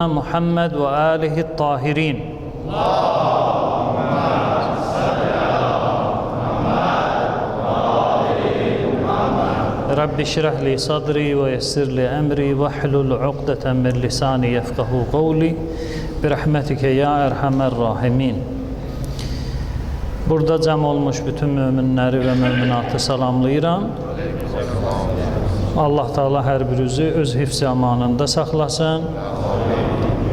Muhammed ve alihi tahirin. Rabbi şrah li sadri ve yessir li emri ve hlul uqdeten min lisani yefkahu qavli. Bi rahmetike ya erhamer rahimin. Burada cəm olmuş bütün möminləri və möminatı salamlayıram. Allah Teala hər birinizi öz hifz amanında saxlasın.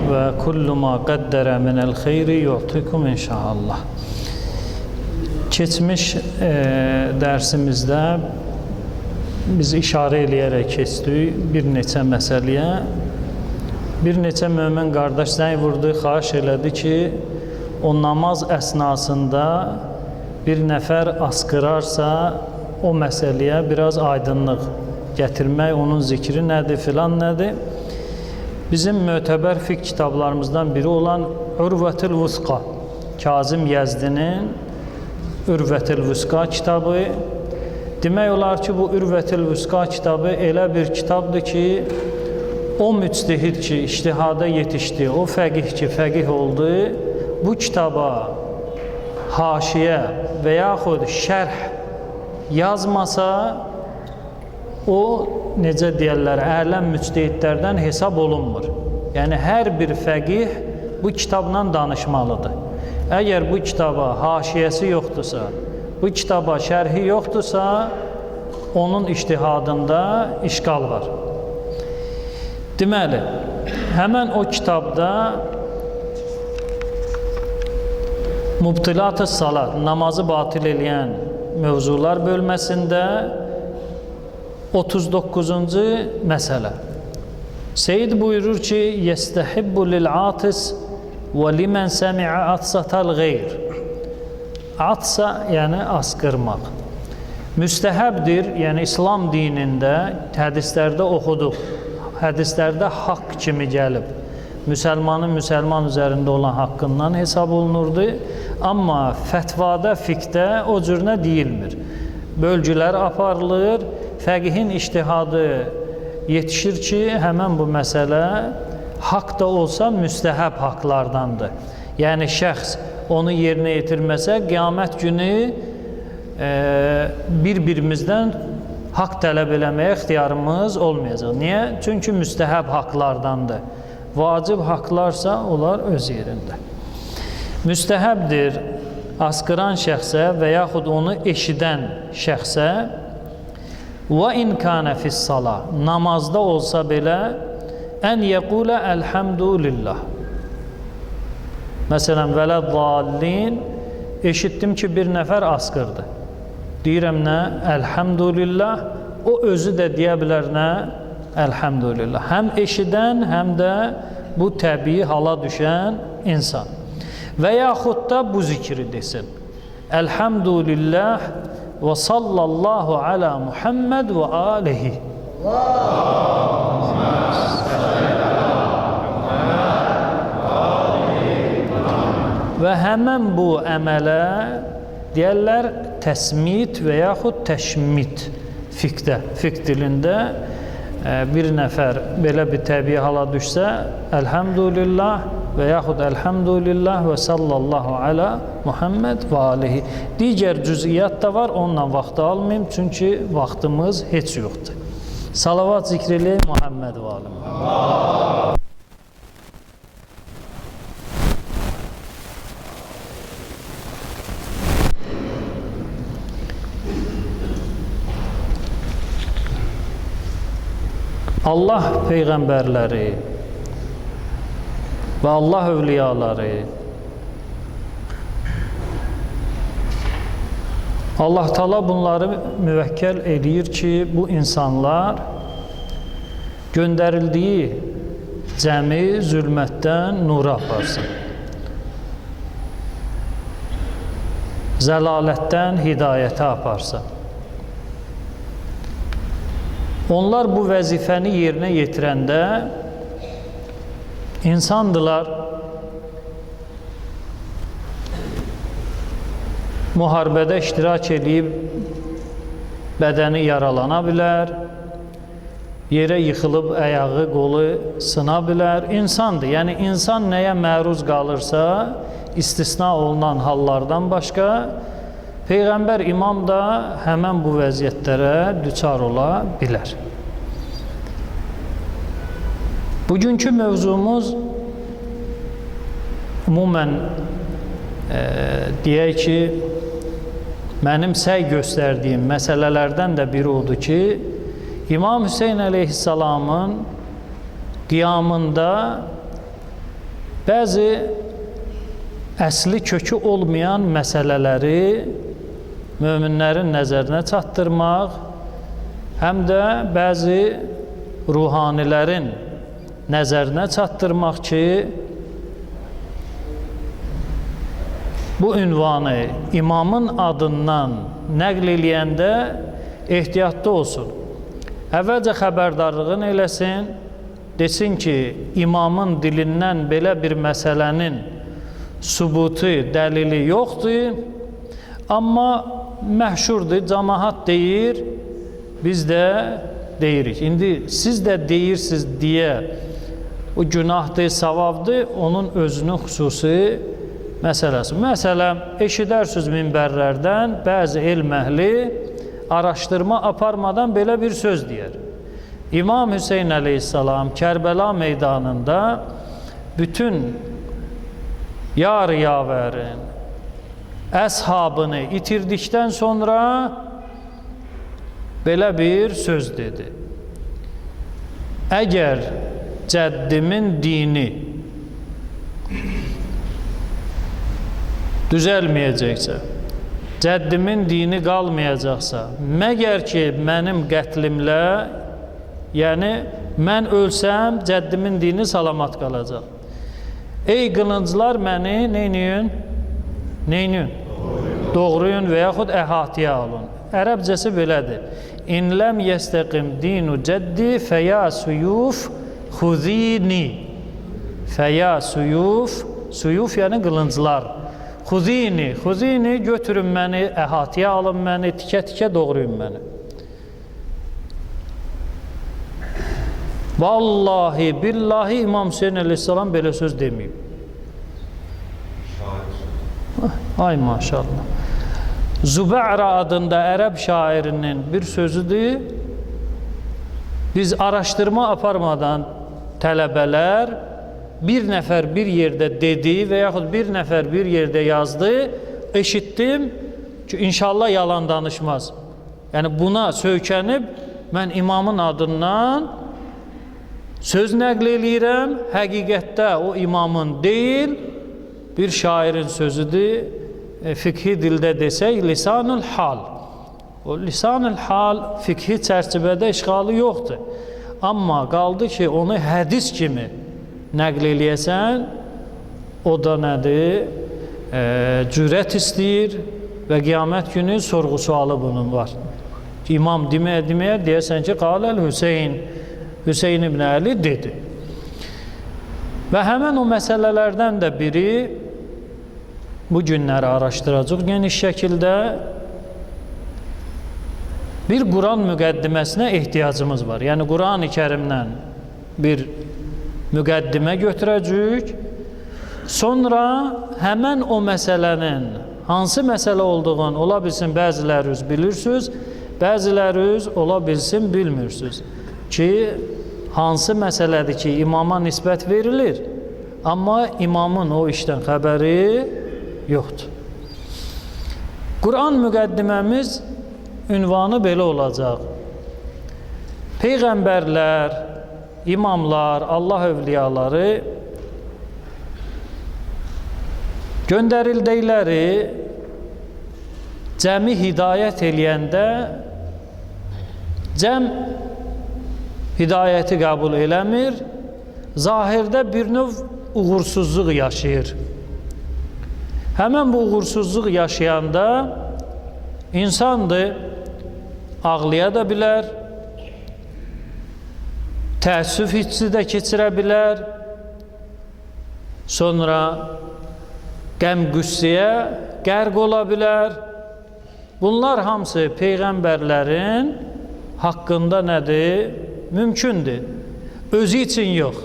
Və kullu ma qəddərə minəl xeyri yu'tikum inşallah. Keçmiş dərsimizdə biz işarə eləyərək keçdik bir neçə məsələyə. Bir neçə mömin qardaş zəng vurdu, xahiş elədi ki, o namaz əsnasında bir nəfər asqırarsa, o məsələyə biraz aydınlıq gətirmək, onun zikri nədir, filan nədir? Bizim mötəbər fiqh kitablarımızdan biri olan Ürvətül Vusqa, Kazım Yəzdinin Ürvətül Vusqa kitabı. Demək olar ki, bu Ürvətül Vusqa kitabı elə bir kitabdır ki, o müctehid ki, ictihada yetişdi, o fəqih ki, fəqih oldu, bu kitaba haşiyə və yaxud şərh yazmasa, o, necə deyərlər, ələm müctehidlərdən hesab olunmur. Yəni, hər bir fəqih bu kitabla danışmalıdır. Əgər bu kitaba haşiyəsi yoxdursa, bu kitaba şərhi yoxdursa, onun ictihadında işqal var. Deməli, həmən o kitabda Mubtilat-ı salat, namazı batil eləyən mövzular bölməsində 39-cu məsələ. Seyid buyurur ki, "Yestəhibbu lil-atis və limen semi'a atsatal geyr." Atsa, yəni asqırmaq. Müstəhəbdir, yəni İslam dinində hədislərdə oxuduq. Hədislərdə haqq kimi gəlib. Müsəlmanın müsəlman üzərində olan haqqından hesab olunurdu. Amma fətvada, fiqhdə o cür nə deyilmir. Bölgülər aparılır. Fəqihin ictihadı yetişir ki, həmən bu məsələ haqq da olsa müstəhəb haqlardandır. Yəni şəxs onu yerinə yetirməsə, qiyamət günü bir-birimizdən haqq tələb eləməyə ixtiyarımız olmayacaq. Niyə? Çünki müstəhəb haqlardandır. Vacib haqlarsa onlar öz yerində. Müstəhəbdir asqıran şəxsə və yaxud onu eşidən şəxsə və in kana fis-salah, namazda olsa belə ən yəqulə elhamdülillah. Məsələn, vələd-dallin, eşitdim ki, bir nəfər asqırdı. Deyirəm nə? Elhamdülillah. O özü də deyə bilər nə? Elhamdülillah. Həm eşidən, həm də bu təbii hala düşən insan. Və yaxud da bu zikri desin. Elhamdülillah və sallallahu alə Muhammed və alihi. Və həmən bu əmələ deyərlər təsmit və yaxud təşmit fiqhdə, fiqh dilində bir nəfər belə bir təbii hala düşsə, elhamdülillah və yaxud elhamdülillah və sallallahu alə Muhammed və alihi. Digər cüziyyat da var, onunla vaxtı almayayım, çünki vaxtımız heç yoxdur. Salavat zikr eləyək Muhammed və ali Muhammed. Allah peyğəmbərləri və Allah övliyaları Allah Teala bunları müvəkkəl eləyir ki, bu insanlar göndərildiyi cəmi zülmətdən nura aparsın. Zəlalətdən hidayətə aparsın. Onlar bu vəzifəni yerinə yetirəndə insandılar, müharibədə iştirak eləyib bədəni yaralana bilər, Yerə yıxılıb ayağı, qolu sına bilər. İnsandır. Yəni insan nəyə məruz qalırsa, istisna olunan hallardan başqa, Peyğəmbər imam da həmən bu vəziyyətlərə düçar ola bilər. Bugünkü mövzumuz ümumən deyək ki, mənim səy göstərdiyim məsələlərdən də biri odur ki, İmam Hüseyn əleyhissalamın qiyamında bəzi əsli kökü olmayan məsələləri möminlərin nəzərinə çatdırmaq, həm də bəzi ruhanilərin nəzərinə çatdırmaq ki, bu ünvanı imamın adından nəql eləyəndə ehtiyatlı olsun. Əvvəlcə xəbərdarlığını eləsin, desin ki, imamın dilindən belə bir məsələnin sübutu, dəlili yoxdur, amma məşhurdur, camaat deyir, biz də deyirik. İndi siz də deyirsiniz deyə o günahdır, savabdır, onun özünün xüsusi məsələsi. Məsələn, eşidərsiniz minbərlərdən bəzi elm əhli araşdırma aparmadan belə bir söz deyər. İmam Hüseyn əleyhissalam Kərbəla meydanında bütün yar-yavərin əshabını itirdikdən sonra belə bir söz dedi. Əgər cəddimin dini düzəlməyəcəksə, cəddimin dini qalmayacaqsa, məgər ki, mənim qətlimlə, yəni mən ölsəm, cəddimin dini salamat qalacaq. Ey qılınclar, məni neyləyin? Neyləyin? Doğruyun və yaxud əhatəyə alın. Ərəbcəsi belədir. İn ləm yəstəqim dinu cəddi fəya suyuf xuzini. Fəya suyuf, suyuf yəni qılınclar. Xuzini, xuzini götürün məni, əhatəyə alın məni, tikə-tikə doğrayın məni. Vallahi, billahi İmam Hüseyin əleyhissalam belə söz deməyib. Ay maşallah. Zübə'ra adında ərəb şairinin bir sözüdür. Biz araşdırma aparmadan tələbələr bir nəfər bir yerdə dedi və yaxud bir nəfər bir yerdə yazdı, eşitdim ki, inşallah yalan danışmaz. Yəni buna söykənib mən imamın adından söz nəql eləyirəm, həqiqətdə o imamın deyil, bir şairin sözüdür. Fiqhi dildə desək, lisanül hal. O lisanül hal fiqhi çərçivədə işğalı yoxdur. Amma qaldı ki, onu hədis kimi nəql eləyəsən, o da nədir? Cürət istəyir və qiyamət günü sorğu-sualı bunun var. İmam deməyə deyəsən ki, qaləl Hüseyn, Hüseyn ibn Əli dedi. Və həmən o məsələlərdən də biri, bu günləri araşdıracaq geniş şəkildə, bir Quran müqəddiməsinə ehtiyacımız var. Yəni Quran-ı Kərimdən bir müqəddimə götürəcəyik. Sonra həmən o məsələnin hansı məsələ olduğunu ola bilsin bəziləriniz bilirsiniz, bəziləriniz ola bilsin bilmirsiniz ki, hansı məsələdir ki, imama nisbət verilir, amma imamın o işdən xəbəri yoxdur. Quran müqəddiməmiz ünvanı belə olacaq. Peyğəmbərlər, imamlar, Allah övliyaları göndərildikləri cəmi hidayət eləyəndə cəm hidayəti qəbul eləmir, zahirdə bir növ uğursuzluq yaşayır. Həmən bu uğursuzluq yaşayanda insandır, ağlaya da bilər, təəssüf hissi də keçirə bilər, sonra qəm-qüssəyə qərq ola bilər. Bunlar hamısı peyğəmbərlərin haqqında nədir? Mümkündür. Özü üçün yox.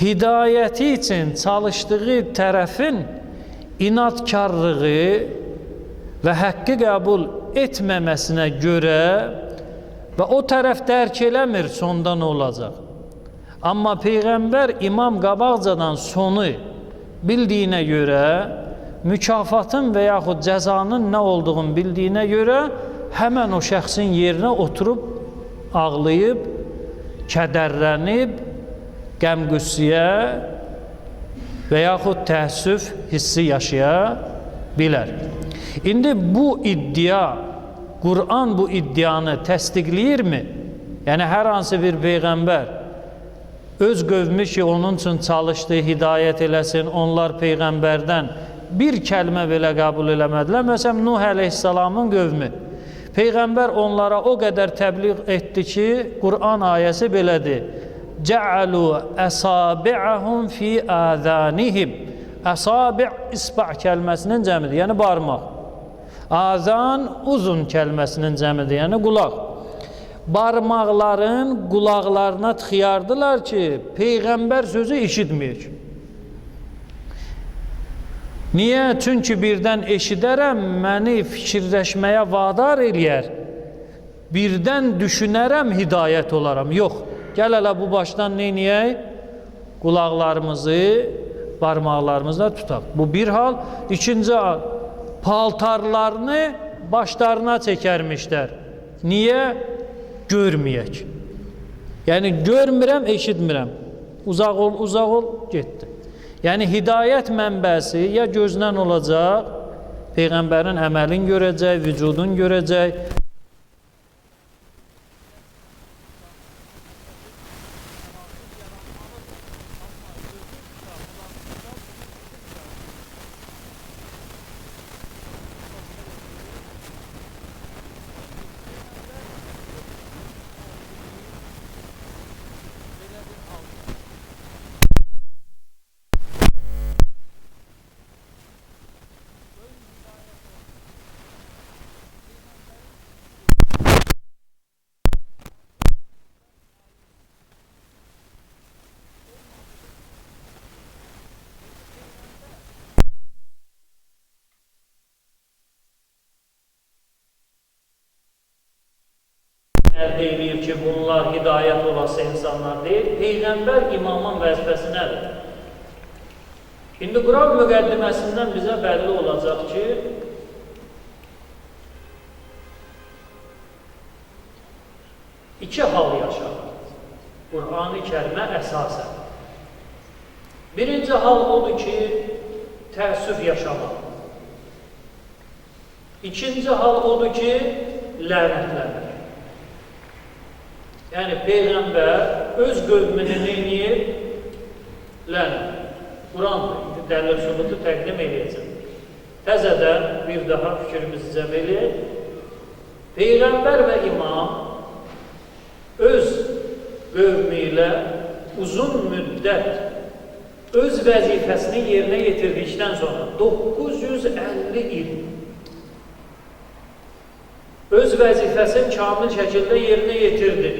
Hidayəti üçün çalışdığı tərəfin inadkarlığı və həqqi qəbul etməməsinə görə və o tərəf dərk eləmir sonda nə olacaq. Amma Peyğəmbər imam qabaqcadan sonu bildiyinə görə, mükafatın və yaxud cəzanın nə olduğunu bildiyinə görə həmən o şəxsin yerinə oturub, ağlayıb, kədərlənib, qəm-qüssiyə və yaxud təəssüf hissi yaşaya bilər. İndi bu iddia, Quran bu iddianı təsdiqləyirmi? Yəni, hər hansı bir peyğəmbər öz qövmü ki, onun üçün çalışdı, hidayət eləsin, onlar peyğəmbərdən bir kəlmə belə qəbul eləmədilər. Məsələn, Nuh əleyhissalamın qövmü. Peyğəmbər onlara o qədər təbliğ etdi ki, Quran ayəsi belədir. Cəalu əsabi'əhum fi əzənihim. Əsabi' isba' kəlməsinin cəmidir, yəni barmaq. Azan uzun kəlməsinin cəmidir, yəni qulaq. Barmaqların qulaqlarına tıxıyardılar ki, Peyğəmbər sözü eşitməyək. Niyə? Çünki birdən eşidərəm, məni fikirləşməyə vadar eləyər. Birdən düşünərəm, hidayət olaram. Yox, gəl hələ bu başdan neyniyək? Qulaqlarımızı barmaqlarımızla tutaq. Bu bir hal. İkinci hal, paltarlarını başlarına çəkərmişlər. Niyə? Görməyək. Yəni, görmürəm, eşitmirəm. Uzaq ol, uzaq ol, getdi. Yəni, hidayət mənbəsi ya gözlə olacaq, Peyğəmbərin əməlini görəcək, vücudunu görəcək. Əldə eləyir ki, bunlar hidayət olası insanlar deyil. Peyğəmbər imamın vəzifəsi nədir? İndi Quran müqəddiməsindən bizə bəlli olacaq ki, iki hal yaşanır Qur'an-ı Kərimə əsasən. Birinci hal odur ki, təəssüf yaşamaq. İkinci hal odur ki, lənətlənmək. Yəni, Peyğəmbər öz qövmünü neyniyir? Lənət. Qurandır. İndi dəlil sübutu təqdim eləyəcəm. Təzədən bir daha fikrimizi cəm eləyək. Peyğəmbər və imam öz qövmü ilə uzun müddət öz vəzifəsini yerinə yetirdikdən sonra 950 il öz vəzifəsini kamil şəkildə yerinə yetirdi.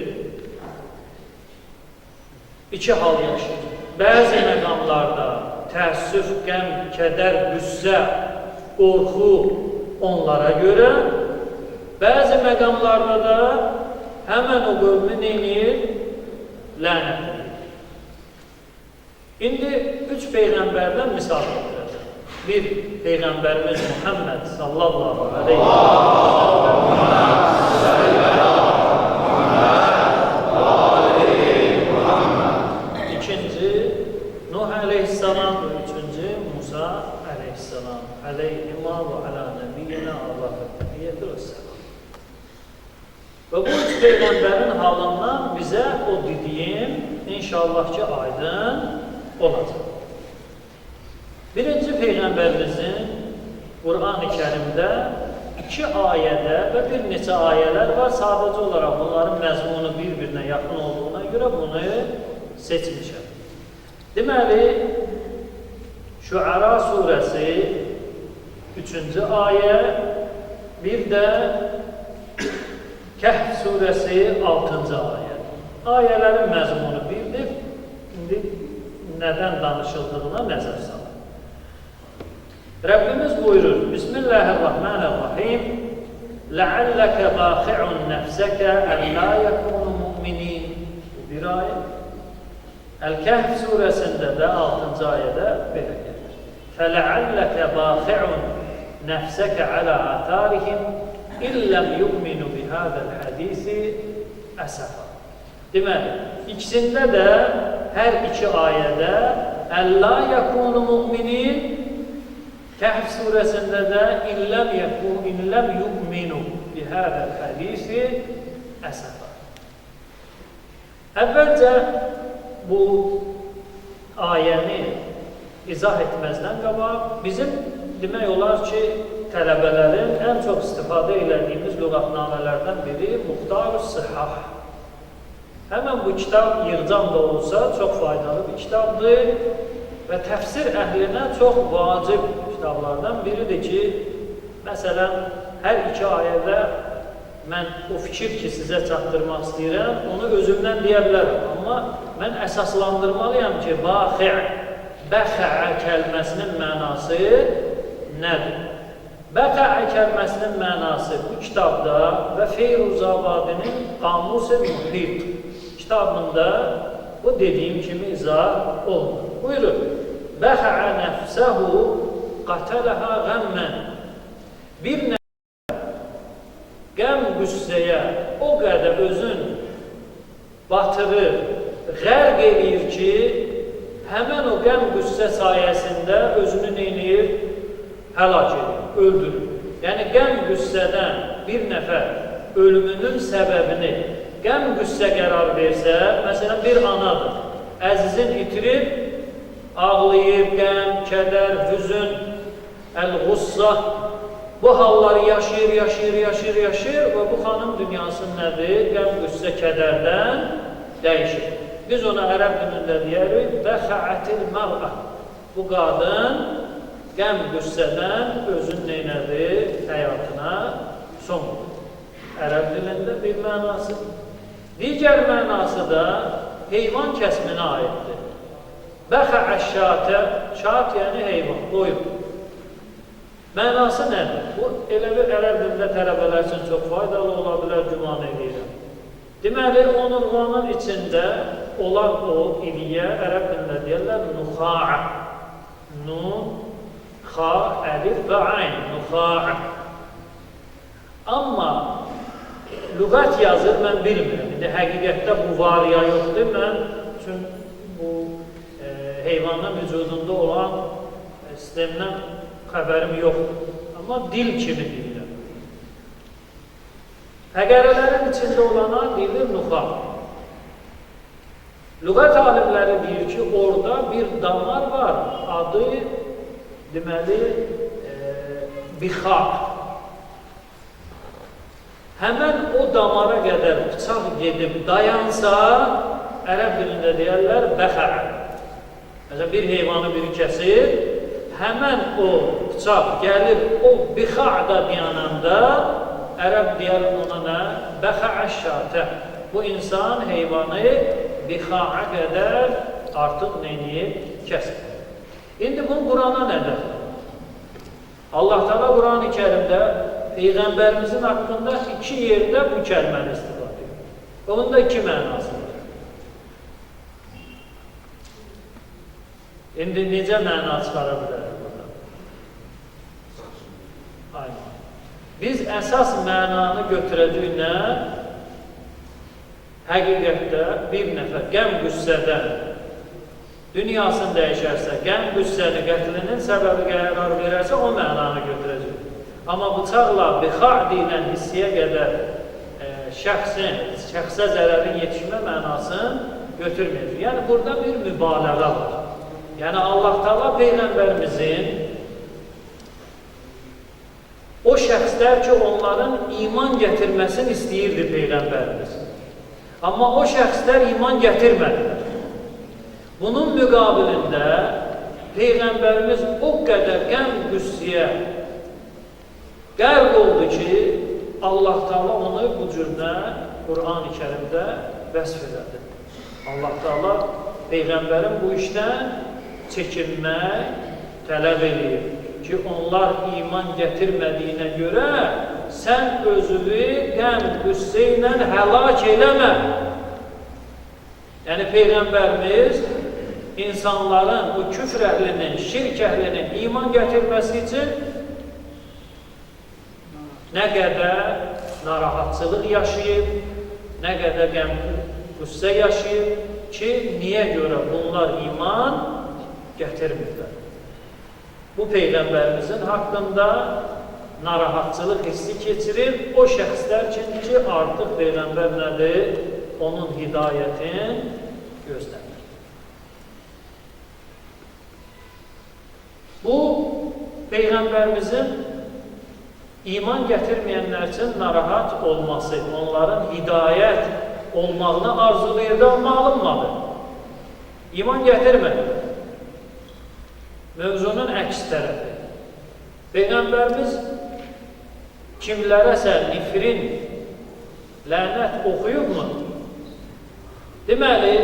İki hal yaşayır. Bəzi məqamlarda təəssüf, qəm, kədər, qüssə, qorxu onlara görə, bəzi məqamlarda da həmən o qövmü neyniyir? Lənətləyir. İndi üç peyğəmbərdən misal gətirəcəm. Bir, Peyğəmbərimiz Muhammed sallallahu aleyhi və səlləm. İkinci, Nuh əleyhissalam və üçüncü, Musa əleyhissalam. Əleyhima və alə nəbiyyina Allahü təhiyyətü və səlam. Və bu üç peyğəmbərin halından bizə o dediyim inşallah ki, aydın olacaq. Birinci peyğəmbərimizin Qur'an-ı Kərimdə iki ayədə və bir neçə ayələr var. Sadəcə olaraq bunların məzmunu bir-birinə yaxın olduğuna görə bunu seçmişəm. Deməli, Şüəra surəsi 3-cü ayə, bir də Kəhf surəsi 6-cı ayə. Ayələrin məzmunu birdir. İndi nədən danışıldığına nəzər salın. Rəbbimiz buyurur, Bismillahirrahmanirrahim, Ləalləkə bəxi'un nəfsəkə əllə yəkunu müminin. Bu bir ayə. Əl-Kəhf surəsində də 6-cı ayədə belə gəlir. Fələalləkə bəxi'un nəfsəkə alə atharihim illəm yu'minu bihədəl hədisi əsəfə. Deməli, ikisində də hər iki ayədə əllə yəkunu müminin, Kəhf surəsində də illəm yu'minu bihədəl hədisi əsəfə. Əvvəlcə bu ayəni izah etməzdən qabaq bizim demək olar ki, tələbələrin ən çox istifadə elədiyimiz lüğətnamələrdən biri Muxtar-ı Sıhhah. Həmən bu kitab yığcam da olsa çox faydalı bir kitabdır və təfsir əhlinə çox vacib kitablardan biridir ki, məsələn, hər iki ayədə mən o fikir ki, sizə çatdırmaq istəyirəm, onu özümdən deyə bilərəm. Amma mən əsaslandırmalıyam ki, baxi', bəxəə kəlməsinin mənası nədir? Bəxəə kəlməsinin mənası bu kitabda və Feyruzabadinin Qamus-ı Muhit kitabında bu dediyim kimi izah olunur. Buyurur, Bəxəə nəfsəhu qatələhə qəmmən. Bir nəfər qəm qüssəyə o qədər özün batırır, qərq eləyir ki, həmən o qəm qüssə sayəsində özünü neynir? Həlak edir, öldürür. Yəni, qəm qüssədən bir nəfər ölümünün səbəbini qəm qüssə qərar versə, məsələn, bir anadır, əzizin itirib, ağlayır, qəm, kədər, hüzün, əl-ğussa, bu halları yaşayır, yaşayır, yaşayır, yaşayır və bu xanım dünyasının nədir? Qəm, qüssə, kədərdən dəyişir. Biz ona ərəb dilində deyərik, bəxəətil mər'a. Bu qadın qəm, qüssədən özün neynədir? Həyatına son qoyur. Ərəb dilində bir mənası. Digər mənası da heyvan kəsminə aiddir. Bəxəəşşatə, şat yəni heyvan, qoyun. Mənası nədir? Bu, elə bir ərəb dilində tələbələr üçün çox faydalı ola bilər, güman edirəm. Deməli, onurğanın içində olan o iliyə ərəb dilində deyirlər nuxa'a. Nun, xa, əlif və ayn, nuxa'a. Amma lüğət yazır, mən bilmirəm. İndi həqiqətdə bu var ya yoxdur. Mən üçün bu heyvanın vücudunda olan sistemdən xəbərim yoxdur. Amma dil kimi deyirəm. Fəqərələrin içində olana deyilir nuxa. Lüğət alimləri deyir ki, orada bir damar var, adı deməli bixaq. Həmən o damara qədər bıçaq gedib dayansa, ərəb dilində deyərlər bəxəə. Məsələn, bir heyvanı biri kəsir, həmən o bıçaq gəlir o bixaqda dayananda, ərəb deyər ona nə? Bəxəə şatə. Bu insan heyvanı bixağa qədər artıq neyniyib? Kəsir. İndi bunun Qurana nə dəxli? Allah Teala Quran-ı Kərimdə Peyğəmbərimizin haqqında iki yerdə bu kəlməni istifadə edir. Onun da iki mənası var. İndi necə məna çıxara bilərik burada? Aynen. Biz əsas mənanı götürəcəyik nə? Həqiqətdə bir nəfər qəm qüssədən dünyasını dəyişərsə, qəm qüssəni qətlinin səbəbi qərar verərsə, o mənanı götürəcək. Amma bıçaqla bixaq deyilən hissiyə qədər şəxsə zərərin yetişmə mənasını götürməyəcək. Yəni, burada bir mübaləğə var. Yəni, Allah Teala Peyğəmbərimizin o şəxslər ki, onların iman gətirməsini istəyirdi Peyğəmbərimiz. Amma o şəxslər iman gətirmədilər. Bunun müqabilində Peyğəmbərimiz o qədər qəm qüssiyə qərq oldu ki, Allah Teala onu bu cürdə Qur'an-ı Kərimdə vəsf elədi. Allah Teala Peyğəmbərin bu işdən çəkinmək tələb eləyir ki, onlar iman gətirmədiyinə görə sən özünü qəm, qüssə ilə həlak eləmə. Yəni Peyğəmbərimiz insanların, bu küfr əhlinin, şirk əhlinin iman gətirməsi üçün nə qədər narahatçılıq yaşayıb, nə qədər qəm, qüssə yaşayıb ki, niyə görə bunlar iman gətirmirlər? Bu Peyğəmbərimizin haqqında narahatçılıq hissi keçirir o şəxslər üçün ki, artıq Peyğəmbər nədir? Onun hidayətini gözləmir. Bu, Peyğəmbərimizin iman gətirməyənlər üçün narahat olması, onların hidayət olmağını arzulayırdı, amma alınmadı. İman gətirmədi. Mövzunun əks tərəfi. Peyğəmbərimiz kimlərəsə nifrin, lənət oxuyubmu? Deməli,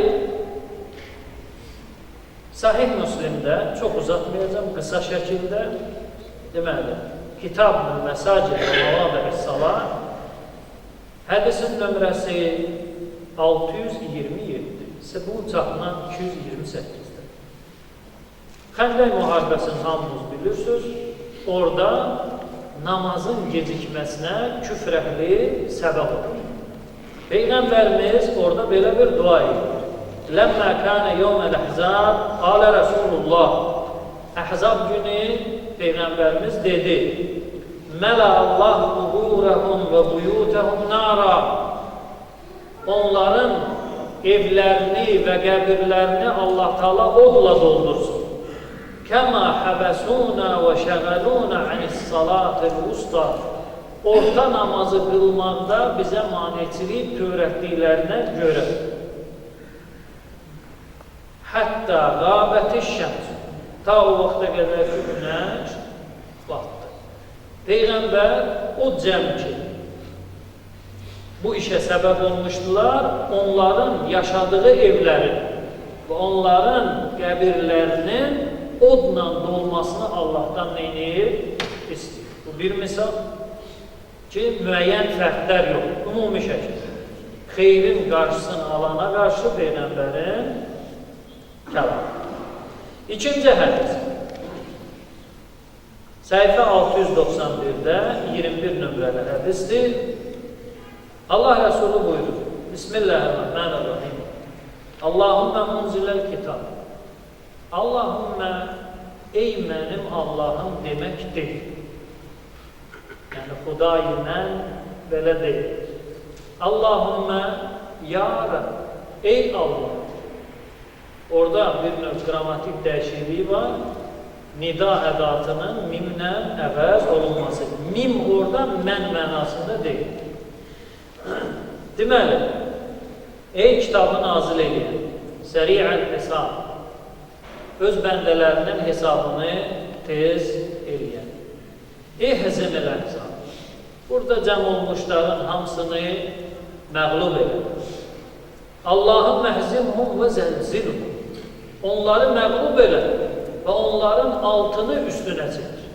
Sahih Müslimdə, çox uzatmayacağım, qısa şəkildə, deməli, Kitab-ı Məsacid və Məvadi'is-Salat, hədisin nömrəsi 627, bu çapından 228-də. Xəndək müharibəsini hamınız bilirsiniz, orada namazın gecikməsinə küfr əhli səbəb olur. Peyğəmbərimiz orada belə bir dua edir. Ləmmə kənə yevməl əhzab, qalə Rəsulullah. Əhzab günü Peyğəmbərimiz dedi, Mələ Allah quburəhum və buyutəhum nara. Onların evlərini və qəbirlərini Allah Teala odla doldursun. Kəma həbəsunə və şəğəlunə anis-salatil usta. Orta namazı qılmaqda bizə maneçilik törətdiklərinə görə. Hətta qabəti şəms. Ta o vaxta qədər ki, günəş batdı. Peyğəmbər o cəm ki, bu işə səbəb olmuşdular, onların yaşadığı evlərin və onların qəbirlərinin odla dolmasını Allahdan neynir? İstəyir. Bu bir misal ki, müəyyən fərdlər yox, ümumi şəkildə. Xeyrin qarşısını alana qarşı Peyğəmbərin kəlamı. İkinci hədis. Səhifə 691-də 21 nömrəli hədisdir. Allah Rəsulü buyurur. Bismillahirrahmanirrahim. Allahümmə munziləl kitab. Allahümmə, ey mənim Allahım demək deyil. Yəni, Xudayı mən belə deyil. Allahümmə, ya Rəbb, ey Allah. Orada bir növ qrammatik dəyişikliyi var. Nida ədatının mimlə əvəz olunması. Mim orada mən mənasında deyil. Deməli, ey kitabı nazil eləyən, səri'əl hesab, öz bəndələrinin hesabını tez eləyən. İhzimil əhzab. Burada cəm olmuşların hamısını məğlub elə. Allahın məhzimhum və zəlzilhum. Onları məğlub elə və onların altını üstünə çəkir.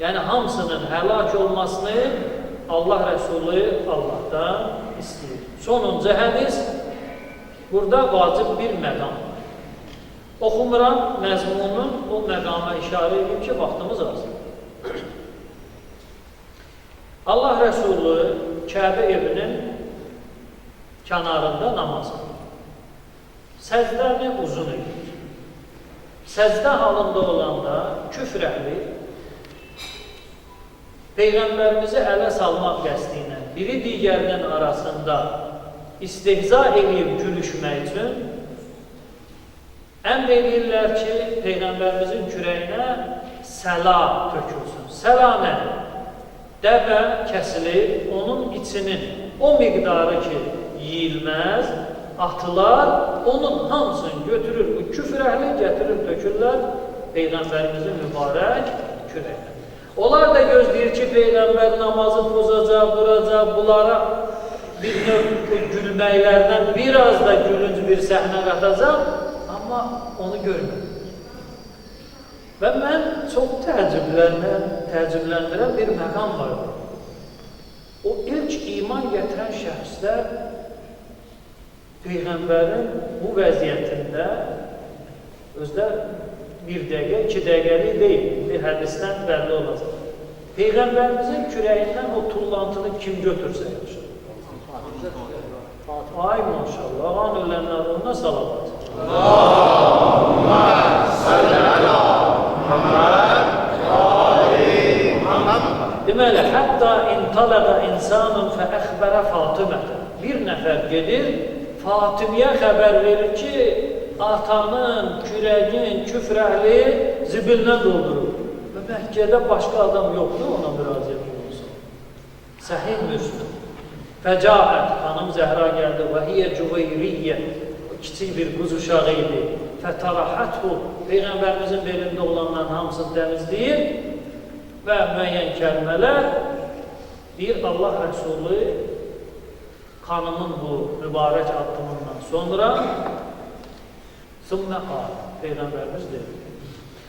Yəni, hamısının həlak olmasını Allah Rəsulü Allahdan istəyir. Sonuncu hədis, burada vacib bir məqam var. Oxumuram, məzmunun o məqama işarə edib ki, vaxtımız azdır. Allah Rəsulü Kəbə evinin kənarında namaz qılır. Səcdəni uzun edir. Səcdə halında olanda küfr əhli Peyğəmbərimizi ələ salmaq qəsdi ilə biri digərinin arasında istehza eləyib gülüşmək üçün əmr eləyirlər ki, Peyğəmbərimizin kürəyinə səla tökülsün. Səla nədir? Dəvə kəsilir, onun içinin o miqdarı ki, yeyilməz, atılar, onun hamısını götürür, bu küfr əhli gətirir, tökürlər Peyğəmbərimizin mübarək kürəyinə. Onlar da gözləyir ki, Peyğəmbər namazı pozacaq, duracaq, bunlara Bir növ gülməklərdən biraz da gülünc bir səhnə qatacaq, amma onu görmədim. Və mən çox təəccübləndirən bir məqam vardı. O ilk iman gətirən şəxslər Peyğəmbərin bu vəziyyətində özdə bir dəqiqə, iki dəqiqəlik deyil, bir hədisdən bəlli olacaq. Peyğəmbərimizin kürəyindən o tullantını kim götürsə yaxşı? Ay maşallah, ağan ölənlər onuna salavat. Allahümme salli ala Muhammed və ali Muhammed. Deməli, hətta intalaqa insanun fəəxbərə Fatimətə. Bir nəfər gedir, Fatimiyə xəbər verir ki, atanın, kürəyin, küfr əhli zibillə doldurur. Və Məkkədə başqa adam yoxdur, ona müraciət olunsun. Səhih Müslüm. Fəcaət, xanım Zəhra gəldi, və hiyə cüveyriyyə, kiçik bir quz uşağı idi. Fətarahathu, Peyğəmbərimizin belində olanların hamısını təmizləyir və müəyyən kəlmələr deyir, Allah Rəsulü xanımın bu mübarək addımından sonra sümmə qal, Peyğəmbərimiz dedi.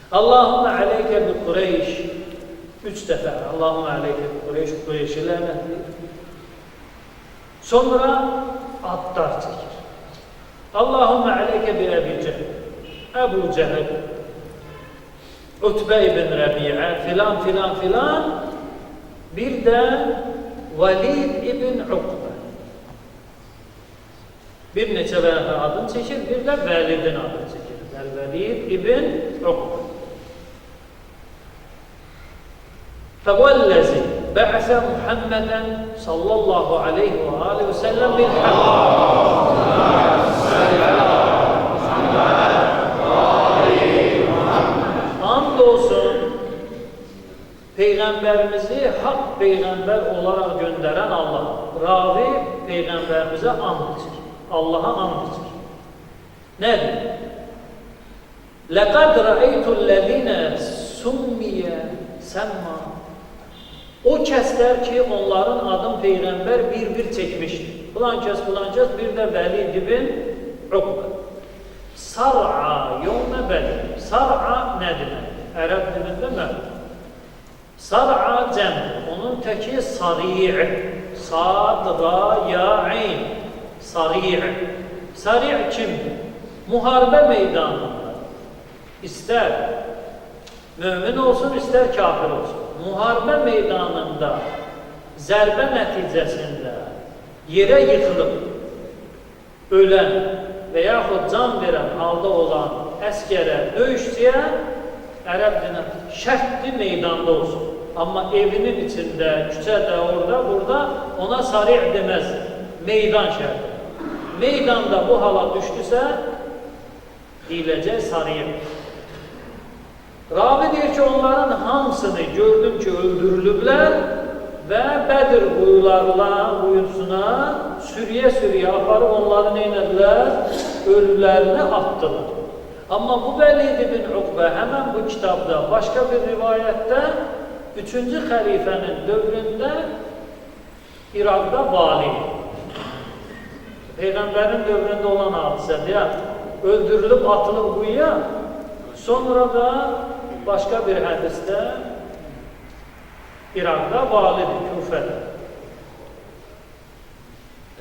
Allahümme aleykə bi Qureyş, üç dəfə Allahümme aleykə bi Qureyş, Qureyşi lənətləyir. Sonra adlar çəkir. Allahümme aleykə bi Əbi Cəhl, Əbu Cəhl, Utbə ibn Rəbi'ə, filan, filan, filan, bir də Vəlid ibn Uqbə. Bir neçə vəli adını çəkir, bir də Vəlidin adını çəkir. Vəlid ibn Uqbə. Fəvəlləzi bə'sə Muhammədən sallallahu aleyhi və aleyhi və səlləm bil-haqq. And olsun, Peyğəmbərimizi haqq Peyğəmbər olaraq göndərən Allah. Ravi Peyğəmbərimizə and içir. Allaha and içir. Nədir? Ləqəd rəeytu'l-ləzinə summiyə səmma. O kəslər ki, onların adın Peyğəmbər bir-bir çəkmişdir. Filan kəs, filan kəs, bir də Vəlid ibn Uqbə. Sar'a yevmə Bədir. Sar'a nə deməkdir? Ərəb dilində məlum. Sar'a cəmdir. Onun təki sari'. Sad, ra, ya, ayn. Sari'. Sari' kimdir? Müharibə meydanında istər mömin olsun, istər kafir olsun. Müharibə meydanında zərbə nəticəsində yerə yıxılıb ölən və yaxud can verən halda olan əskərə, döyüşçüyə ərəb dinə şərtli meydanda olsun. Amma evinin içində, küçədə, orada, burada ona sari' deməz. Meydan şərti. Meydanda bu hala düşdüsə, deyiləcək sari'. Ravi deyir ki, onların hamısını gördüm ki, öldürülüblər və Bədir quyusuna sürüyə-sürüyə aparıb onları neynədilər? Ölülərini atdılar. Amma bu Vəlid ibn Uqbə həmən bu kitabda, başqa bir rivayətdə 3-cü xəlifənin dövründə İraqda vali. Peyğəmbərin dövründə olan hadisədir ya, öldürülüb atılıb quyuya, sonra da başqa bir hədisdə İraqda validir, Küfədə.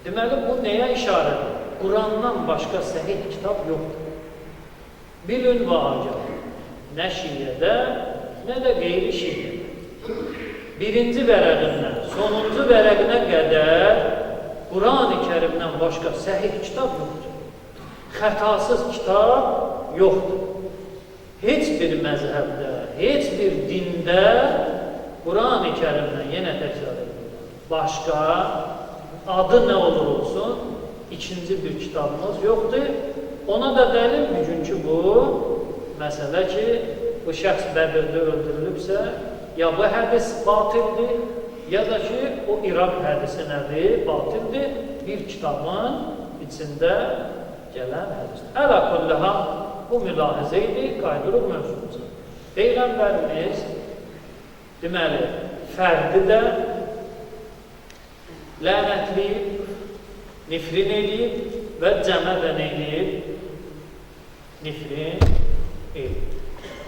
Deməli, bu nəyə işarədir? Qurandan başqa səhih kitab yoxdur. Bilin və agah, nə şiyyədə, nə də qeyri-şiyyədə. Birinci vərəqindən sonuncu vərəqinə qədər Quran-ı Kərimdən başqa səhih kitab yoxdur. Xətasız kitab yoxdur. Heç bir məzhəbdə, heç bir dində Quran-ı Kərimdən yenə təkrar edirəm. Başqa adı nə olur olsun, ikinci bir kitabımız yoxdur. Ona da dəlil bugünkü bu məsələ ki, bu şəxs Bədirdə öldürülübsə, ya bu hədis batildir, ya da ki, o İraq hədisi nədir, batildir, bir kitabın içində gələn hədisdir. Əla kulli hal, bu mülahizə idi, qayıdırıq mövzumuza. Peyğəmbərimiz, deməli, fərdi də lənətləyib, Nifrin eləyib və cəmə də nə eləyib? Nifrin eləyib.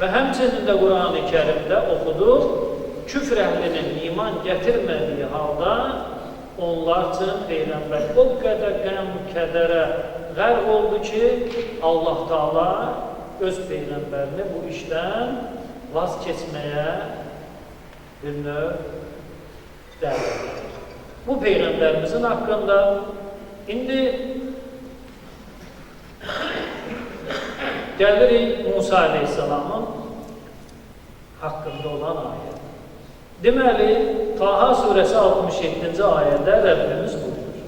Və həmçinin də Qur'an-ı Kərimdə oxuduq, küfr əhlinin iman gətirmədiyi halda onlar üçün Peyğəmbər o qədər qəm, kədərə qərq oldu ki, Allah Taala öz Peyğəmbərini bu işdən vaz keçməyə bir növ dəvət edir. Bu Peyğəmbərimizin haqqında. İndi gəlirik Musa Aleyhisselamın haqqında olan ayə. Deməli, Taha surəsi 67-ci ayədə Rəbbimiz buyurur.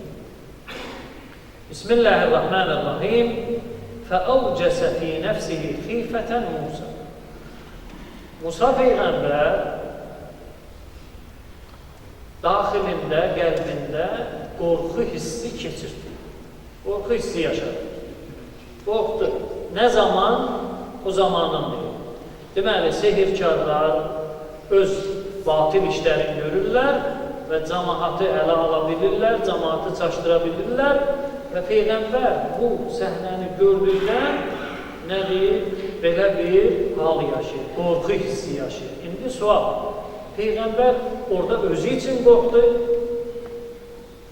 Bismillahirrahmanirrahim. فَأَوْجَسَ فِي نَفْسِهِ خِيفَةً Musa. Musa Peyğəmbər daxilində, qəlbində qorxu hissi keçirdi. Qorxu hissi yaşadı. Qorxdu. Nə zaman? O zamanın deyil. Deməli, sehirkarlar öz batil işlərini görürlər və cəmaatı ələ ala bilirlər, cəmaatı çaşdıra bilirlər və Peyğəmbər bu səhnəni gördükdə nə deyir? Belə bir hal yaşayır, qorxu hissi yaşayır. İndi sual, Peyğəmbər orada özü üçün qorxdu,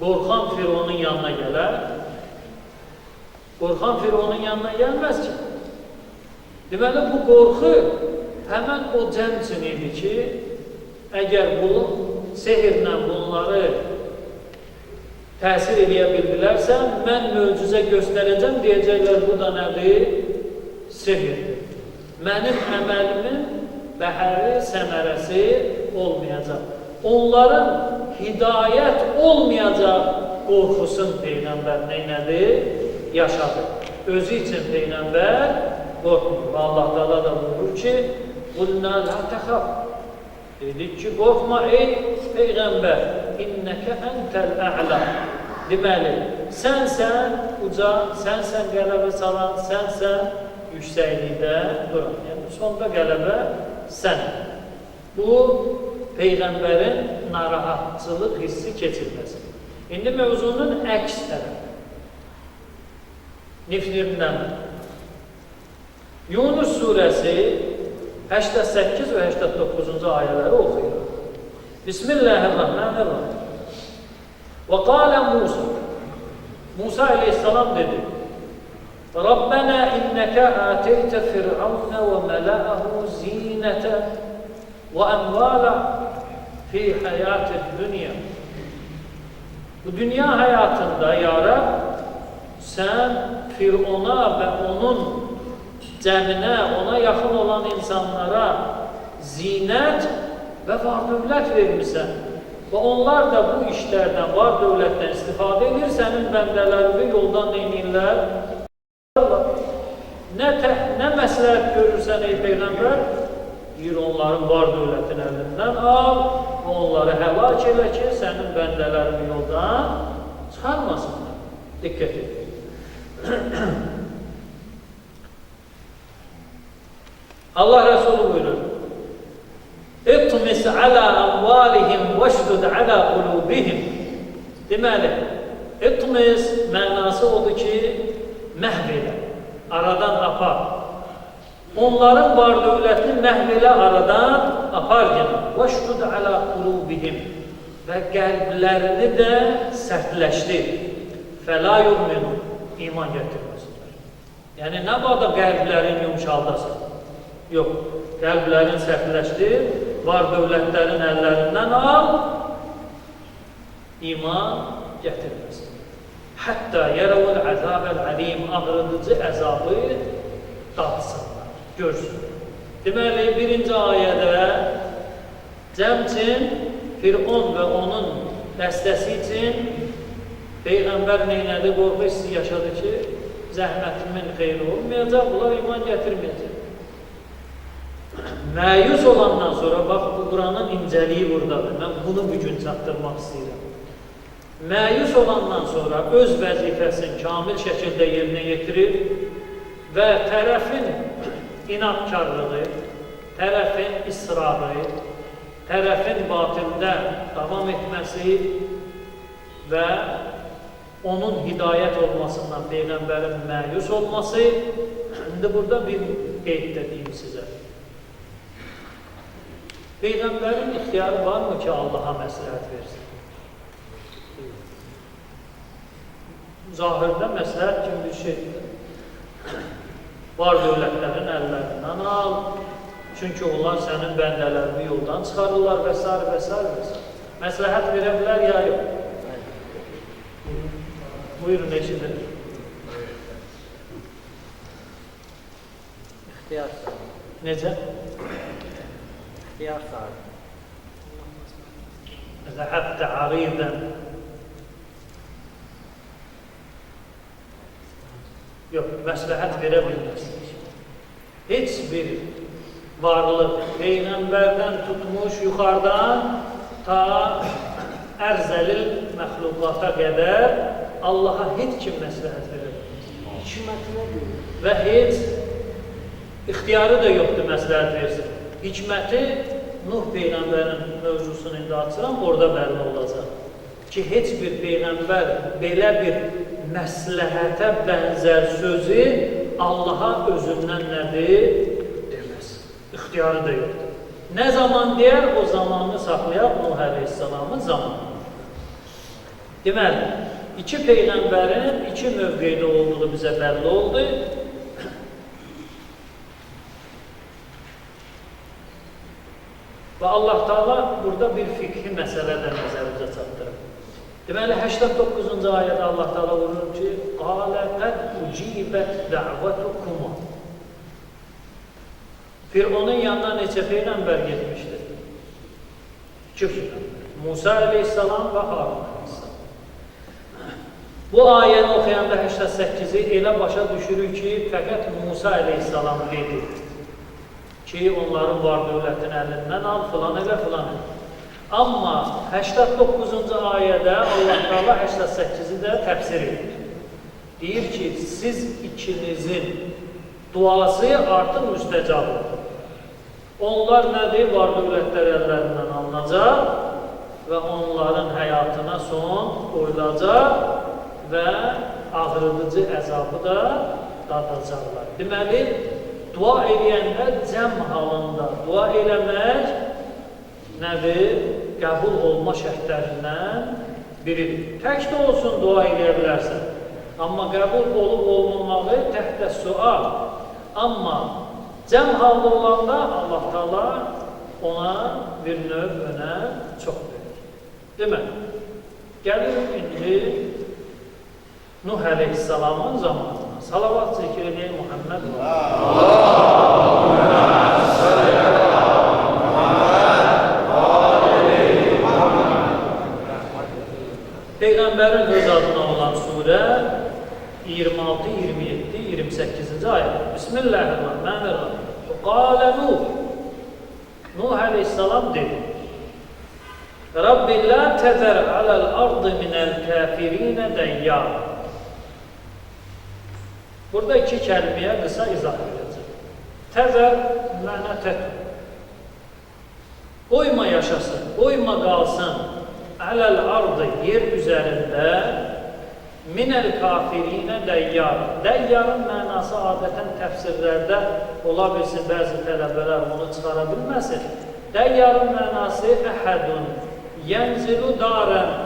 qorxan Fironun yanına gələr, qorxan Fironun yanına gəlməz ki. Deməli, bu qorxu həmən o cəm üçün idi ki, əgər bunu sehirlə bunları təsir eləyə bildilərsə, mən möcüzə göstərəcəm, deyəcəklər, bu da nədir? Sehirdir. Mənim əməlimin bəhəri, səmərəsi olmayacaq. Onların hidayət olmayacaq qorxusun Peyğəmbər nədir? Yaşadı. Özü üçün Peyğəmbər qorxmur. Və Allah Teala da buyurur ki, قُلْنَا لَا تَخَفْ. Dedik ki, qorxma ey Peyğəmbər, İnnəkə əntəl ə'lə. Deməli, sənsən uca, sənsən qələbə çalan, sənsən yüksəklikdə duran. Yəni, sonda qələbə sən. Bu, Peyğəmbərin narahatçılıq hissi keçirməsi. İndi mövzunun əks tərəfi. Nifrindən. Yunus surəsi 88 və 89-cu ayələri oxuyuruq. Bismillahirrahmanirrahim. Və qalə Musa. Musa aleyhissalam dedi: Rabbənə innəkə ateytə fir'avnə və mələəhu zinətə və əmvalə fi həyatid dünya. Bu dünya həyatında, ya Rəbb, sən Firona və onun cəminə, ona yaxın olan insanlara zinət və var dövlət vermirsən. Və onlar da bu işlərdən, var dövlətdən istifadə edir, sənin bəndələrini yoldan neynirlər? Nə məsləhət görürsən ey Peyğəmbər? Deyir, onların var dövlətin əlindən al və onları həlak elə ki, sənin bəndələrini yoldan çıxarmasınlar. Diqqət edin. Allah Resulü buyurur: İtmis alə əmvalihim vəşdud alə qulubihim. Deməli, itmis mənası odur ki, məhv elə, aradan apar. Onların var dövlətini məhv elə, aradan apar yenə. Vəşdud alə qulubihim. Və qəlblərini də sərtləşdir. Fəla yu'minun. İman gətirməsinlər. Yəni, nə bada qəlblərin yumşaldasan? Yox, qəlblərin sərtləşdir, var dövlətlərin əllərindən al, iman gətirməsin. Hətta yərəvul əzəbəl əlim, ağrıdıcı əzabı datsınlar, görsün. Deməli, birinci ayədə cəm üçün, Firon və onun dəstəsi üçün Peyğəmbər neynədi? Qorxu hissi yaşadı ki, zəhmətimin xeyri olmayacaq, bunlar iman gətirməyəcək. Məyus olandan sonra, bax, bu Quranın incəliyi buradadır. Mən bunu bugün çatdırmaq istəyirəm. Məyus olandan sonra öz vəzifəsini kamil şəkildə yerinə yetirir və tərəfin inadkarlığı, tərəfin israrı, tərəfin batildə davam etməsi və Onun hidayət olmasından Peyğəmbərin məyus olması. İndi burada bir qeyd də deyim sizə. Peyğəmbərin ixtiyarı varmı ki, Allaha məsləhət versin? Zahirdə məsləhət kimi bir şeydir. Var dövlətlərin əllərindən al, çünki onlar sənin bəndələrini yoldan çıxarırlar və s. və s. və s. Məsləhət verə bilər ya yox? Buyurun, eşidilir. İxtiyar sahibi. Necə? İxtiyar sahibi. Zəhəbtə aridən. Yox, məsləhət verə bilməz. Heç bir varlıq Peyğəmbərdən tutmuş yuxarıdan ta ərzəlil məxluqata qədər Allaha heç kim məsləhət verə bilməz. Hikmətinə görə. Və heç ixtiyarı da yoxdur məsləhət versin. Hikməti Nuh Peyğəmbərin mövzusunu indi açıram, orada bəlli olacaq ki, heç bir Peyğəmbər belə bir məsləhətə bənzər sözü Allaha özündən nədir? Deməz. İxtiyarı da yoxdur. Nə zaman deyər, o zamanını saxlayaq Nuh əleyhissalamın zamanı. Deməli, iki Peyğəmbərin iki mövqeydə olduğu bizə bəlli oldu. Və Allah Teala burada bir fiqhi məsələ də nəzərimizə çatdırır. Deməli, 89-cu ayədə Allah Teala buyurur ki, Qalə qəd ucibət dəvətukuma. Fironun yanına neçə peyğəmbər getmişdir? İki peyğəmbər. Musa əleyhissalam və Harun əleyhissalam. Bu ayəni oxuyanda 88-i elə başa düşürük ki, fəqət Musa əleyhissalam dedi ki, onların var dövlətini əlindən al, filan elə, filan elə. Amma 89-cu ayədə Allah Teala 88-i də təfsir edir. Deyir ki, siz ikinizin duası artıq müstəcab olur. Onlar nədir? Var dövlətlər əllərindən alınacaq və onların həyatına son qoyulacaq və ağrıdıcı əzabı da dadacaqlar. Deməli, dua eləyəndə cəm halında dua eləmək nədir? Qəbul olma şərtlərindən biridir. Tək də olsun dua eləyə bilərsən. Amma qəbul olub olmamağı təhtə sual. Amma cəm halda olanda Allah Teala ona bir növ önəm çox verir. Deməli, gəlirik indi Nuh əleyhissalamın zamanına. Salavat zikr eləyək Muhammed və Allahümme salli ala Muhammed və ali Muhammed. Peyğəmbərin öz adına olan surə 26, 27, 28-ci ayə. Bismillahirrahmanirrahim. Qalə Nuh. Nuh əleyhissalam dedi: Rabbi la təzər aləl ardı minəl kafirinə dəyyar. Burada iki kəlməyə qısa izah edəcəm. Təzər mənə tətr. Qoyma yaşasın, qoyma qalsın. Aləl ardı yer üzərində minəl kafirinə dəyyar. Dəyyarın mənası adətən təfsirlərdə ola bilsin, bəzi tələbələr onu çıxara bilməsin. Dəyyarın mənası əhədun, yənzilu darən,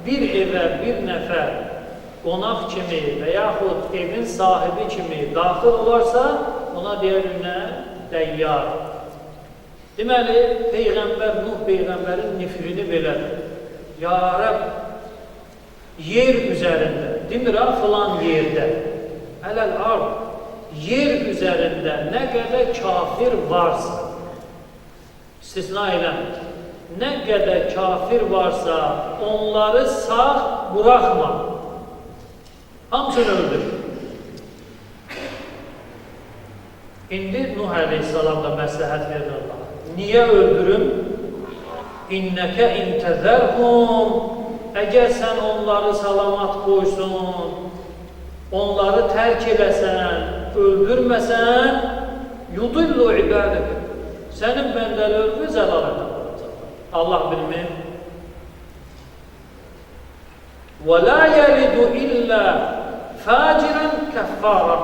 bir evə bir nəfər qonaq kimi və yaxud evin sahibi kimi daxil olarsa, ona deyərik nə? Dəyyar. Deməli, Peyğəmbər, Nuh Peyğəmbərin nifrini belədir. Ya Rəbb, yer üzərində, demir ha, filan yerdə, ələl ard, yer üzərində nə qədər kafir varsa, istisna eləmir, nə qədər kafir varsa, onları sağ buraxma, hamısını öldür. İndi Nuh əleyhissalam da məsləhət verir Allaha. Niyə öldürüm? İnnəkə intəzərhum. Əgər sən onları salamat qoysun, onları tərk eləsən, öldürməsən, yudillu ibadəkə. Sənin bəndələrini zəlalətə aparacaqlar. Allah bilmir. Və la yelidu illə facirən kəffara.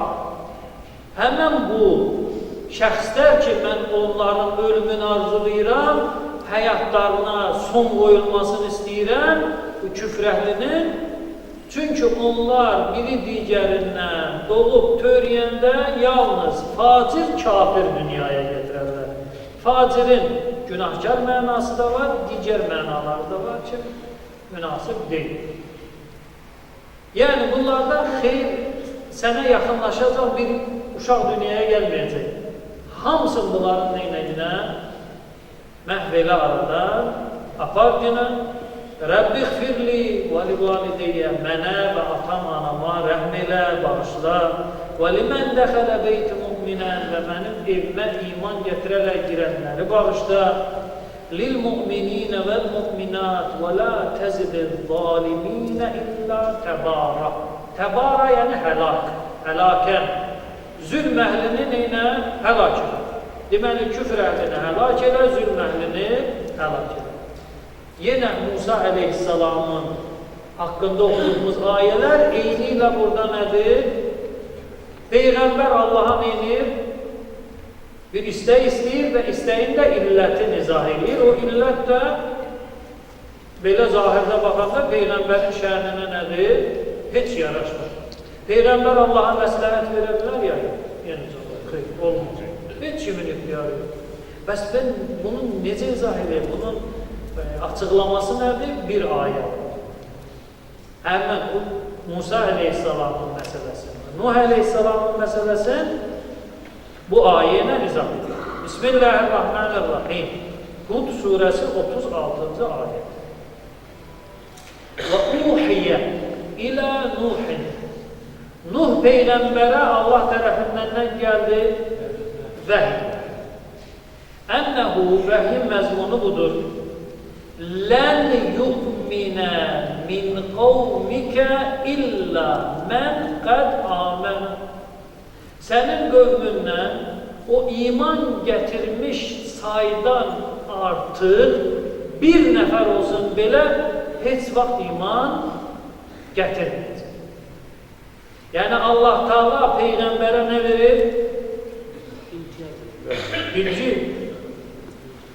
Həmən bu şəxslər ki, mən onların ölümünü arzulayıram, həyatlarına son qoyulmasını istəyirəm, bu küfr əhlinin. Çünki onlar biri digərindən doğub törəyəndə yalnız facir kafir dünyaya gətirərlər. Facirin günahkar mənası da var, digər mənaları da var ki, münasib deyil. Yəni, bunlarda xeyr sənə yaxınlaşacaq bir uşaq dünyaya gəlməyəcək. Hamısı bunların neynəginə? Məhv elə aradan, apar günə, Rəbbi xfirli və li valideyyə, mənə və atam anama rəhm elə, bağışla, və limən dəxələ beyti müminən və mənim evimə iman gətirərək girənləri bağışla, lil müminинə vəl müminat və la təzidil zaliminə illə təbara. Təbara yəni həlak, həlakən. Zülm əhlini neynə? Həlak elə. Deməli, küfr əhlini həlak elə, zülm əhlini həlak elə. Yenə Musa əleyhissalamın haqqında oxuduğumuz ayələr eyni ilə burada nədir? Peyğəmbər Allaha neynir? Bir istək istəyir və istəyin də illətini izah eləyir. O illət də belə zahirdə baxanda Peyğəmbərin şəninə nədir? Heç yaraşmır. Peyğəmbər Allaha məsləhət verə bilər ya? Yəni, xeyr, olmaz. Heç kimin ixtiyarı yox. Bəs mən bunu necə izah edeyim? Bunun açıqlaması nədir? Bir ayə. Həmən bu Musa əleyhissalamın məsələsini, Nuh əleyhissalamın məsələsini bu ayə ilə izah edir. Bismillahirrahmanirrahim. Hud surəsi 36-cı ayə. Və uhiyə ilə Nuhin. Nuh peyğəmbərə Allah tərəfindən nə gəldi? Vəhiy. Ənəhu, vəhyin məzmunu budur. Lən yu'minə min qavmikə illə mən qəd amən. Sənin qövmündən o iman gətirmiş saydan artıq bir nəfər olsun belə heç vaxt iman gətirməyəcək. Yəni Allah Teala peyğəmbərə nə verir? Bilgi.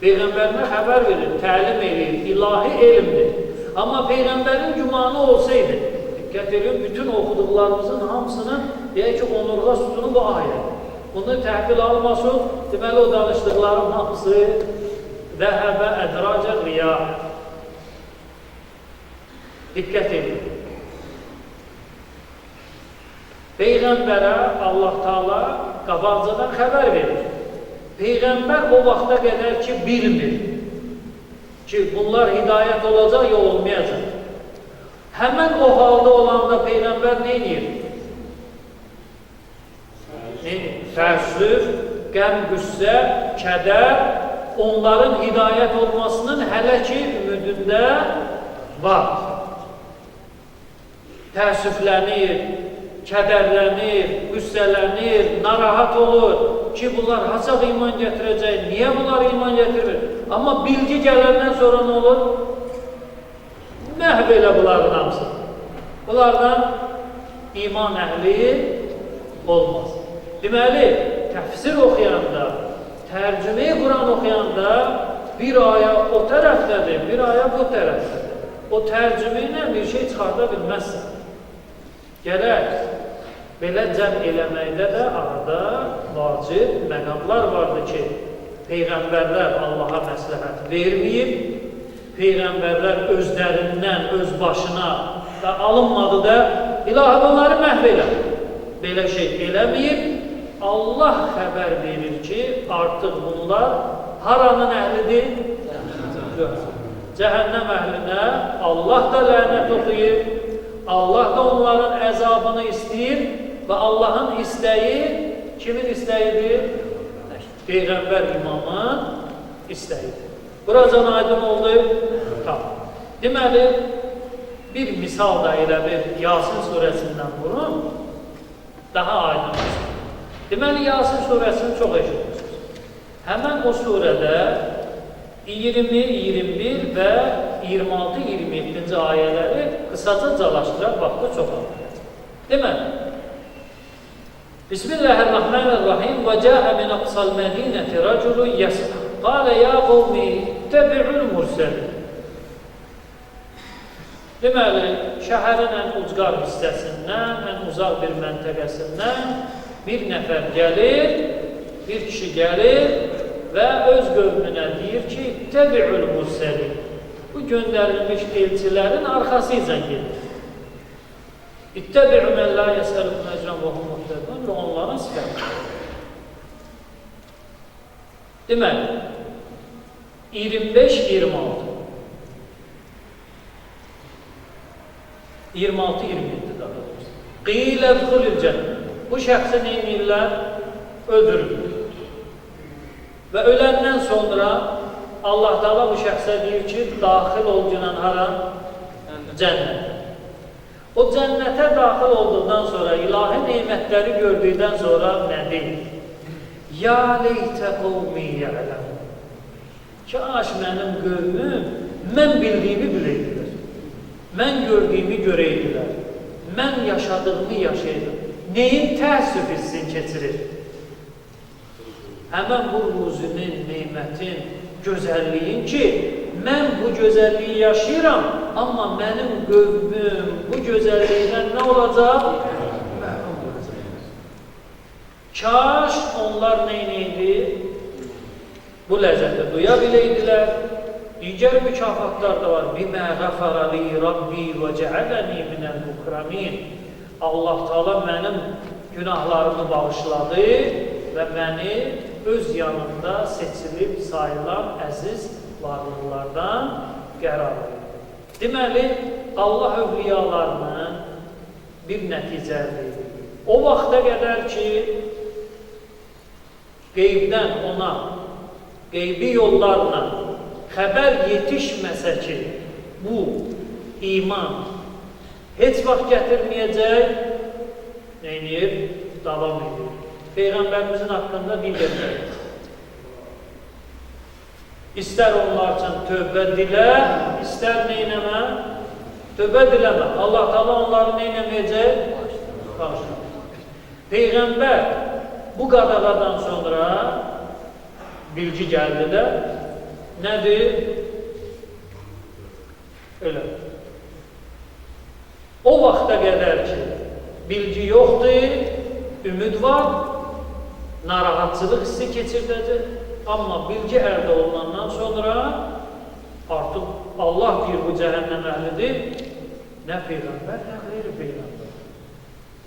Peyğəmbərinə xəbər verir, təlim eləyir, ilahi elmdir. Amma peyğəmbərin gümanı olsaydı, diqqət edin, bütün oxuduqlarımızın hamısının, deyək ki, onurğa sütunu bu ayə. Bunu təhvil almasın, deməli o danışdıqların hamısı zəhəbə ədracə riyah. Diqqət edin. Peyğəmbərə Allah Teala qabaqcadan xəbər verir. Peyğəmbər o vaxta qədər ki, bilmir ki, bunlar hidayət olacaq, ya olmayacaq. Həmən o halda olanda Peyğəmbər nə edir? Təəssüf, qəm, qüssə, kədər, onların hidayət olmasının hələ ki, ümidində var. Təəssüflənir, kədərlənir, qüssələnir, narahat olur ki, bunlar haçaq iman gətirəcək, niyə bunlar iman gətirmir? Amma bilgi gələndən sonra nə olur? Məhv elə bunların hamısı. Bunlardan iman əhli olmaz. Deməli, təfsir oxuyanda, tərcümeyi Quran oxuyanda bir ayə o tərəfdədir, bir ayə bu tərəfdədir. O tərcümə ilə bir şey çıxarda bilməzsən. Gərək belə cəm eləməkdə də arada vacib məqamlar vardır ki, peyğəmbərlər Allaha məsləhət verməyib, peyğəmbərlər özlərindən, öz başına da alınmadı da, ilahi bunları məhv elə. Belə şey eləməyib, Allah xəbər verir ki, artıq bunlar haranın əhlidir? Cəhənnəm əhlinə Allah da lənət oxuyur, Allah da onların əzabını istəyir və Allahın istəyi kimin istəyidir? Peyğəmbər imamın istəyidir. Buracan aydın oldu? Tamam. Deməli, bir misal da elə bir Yasin surəsindən vurun, daha aydın olsun. Deməli, Yasin surəsini çox eşitmişsiniz. Həmən o surədə 20, 21 və 26-27-ci ayələri qısaca calaşdıraq, vaxtı çoxalır. Deməli, Bismillahirrahmanirrahim və cəə min aqsal mədinəti rəculun yəs'a. Qalə ya qovmi ittəbi'ül mürsəlin. Deməli, şəhərin ən ucqar hissəsindən, ən uzaq bir məntəqəsindən bir nəfər gəlir, bir kişi gəlir və öz qövmünə deyir ki, ittəbi'ül mürsəlin. Bu göndərilmiş elçilərin arxasıca gedir. İttəbi'ü mən la yəsəlukum əcran və hum muhtədun və onların sifəti. Deməli, 25-26 26-27 daha doğrusu. Qilə dxulil cənnə. Bu şəxsi nə edirlər? Öldürürlər. Və öləndən sonra Allah Teala bu şəxsə deyir ki, daxil ol günən hara? Cənnətə. O cənnətə daxil olduqdan sonra, ilahi nemətləri gördükdən sonra nə deyir? Ya leytə qovmi ya'ləmun. Kaş mənim qövmüm mən bildiyimi biləydilər. Mən gördüyümü görəydilər. Mən yaşadığımı yaşaydım. Neyin təəssüf hissini keçirir? Həmən bu ruzinin, nemətin, gözəlliyin ki, mən bu gözəlliyi yaşayıram, amma mənim qövmüm bu gözəllikdən nə olacaq? Məhrum olacaq. Kaş onlar nə idi? Bu ləzzəti duya biləydilər. Digər mükafatlar da var. Bimə qəfərə li Rabbi və cəaləni minəl mukramin. Allah Teala mənim günahlarımı bağışladı və məni öz yanında seçilib sayılan əziz varlıqlardan qərar verdi. Deməli, Allah övliyalarının bir nəticə əldə edir. O vaxta qədər ki, qeybdən ona, qeybi yollarla xəbər yetişməsə ki, bu iman heç vaxt gətirməyəcək, neyniyir? Davam edir. Peyğəmbərimizin haqqında digər şey. İstər onlar üçün tövbə dilə, istər neynəmə? Tövbə diləmə. Allah Teala onları neynəməyəcək? Bağışlamayacaq. Peyğəmbər bu qadağadan sonra bilgi gəldi də, nədir? Elə. O vaxta qədər ki, bilgi yoxdur, ümid var, narahatçılıq hissi keçirdəcək. Amma bilgi əldə olunandan sonra artıq Allah deyir bu cəhənnəm əhlidir, nə peyğəmbər, nə qeyri-peyğəmbər.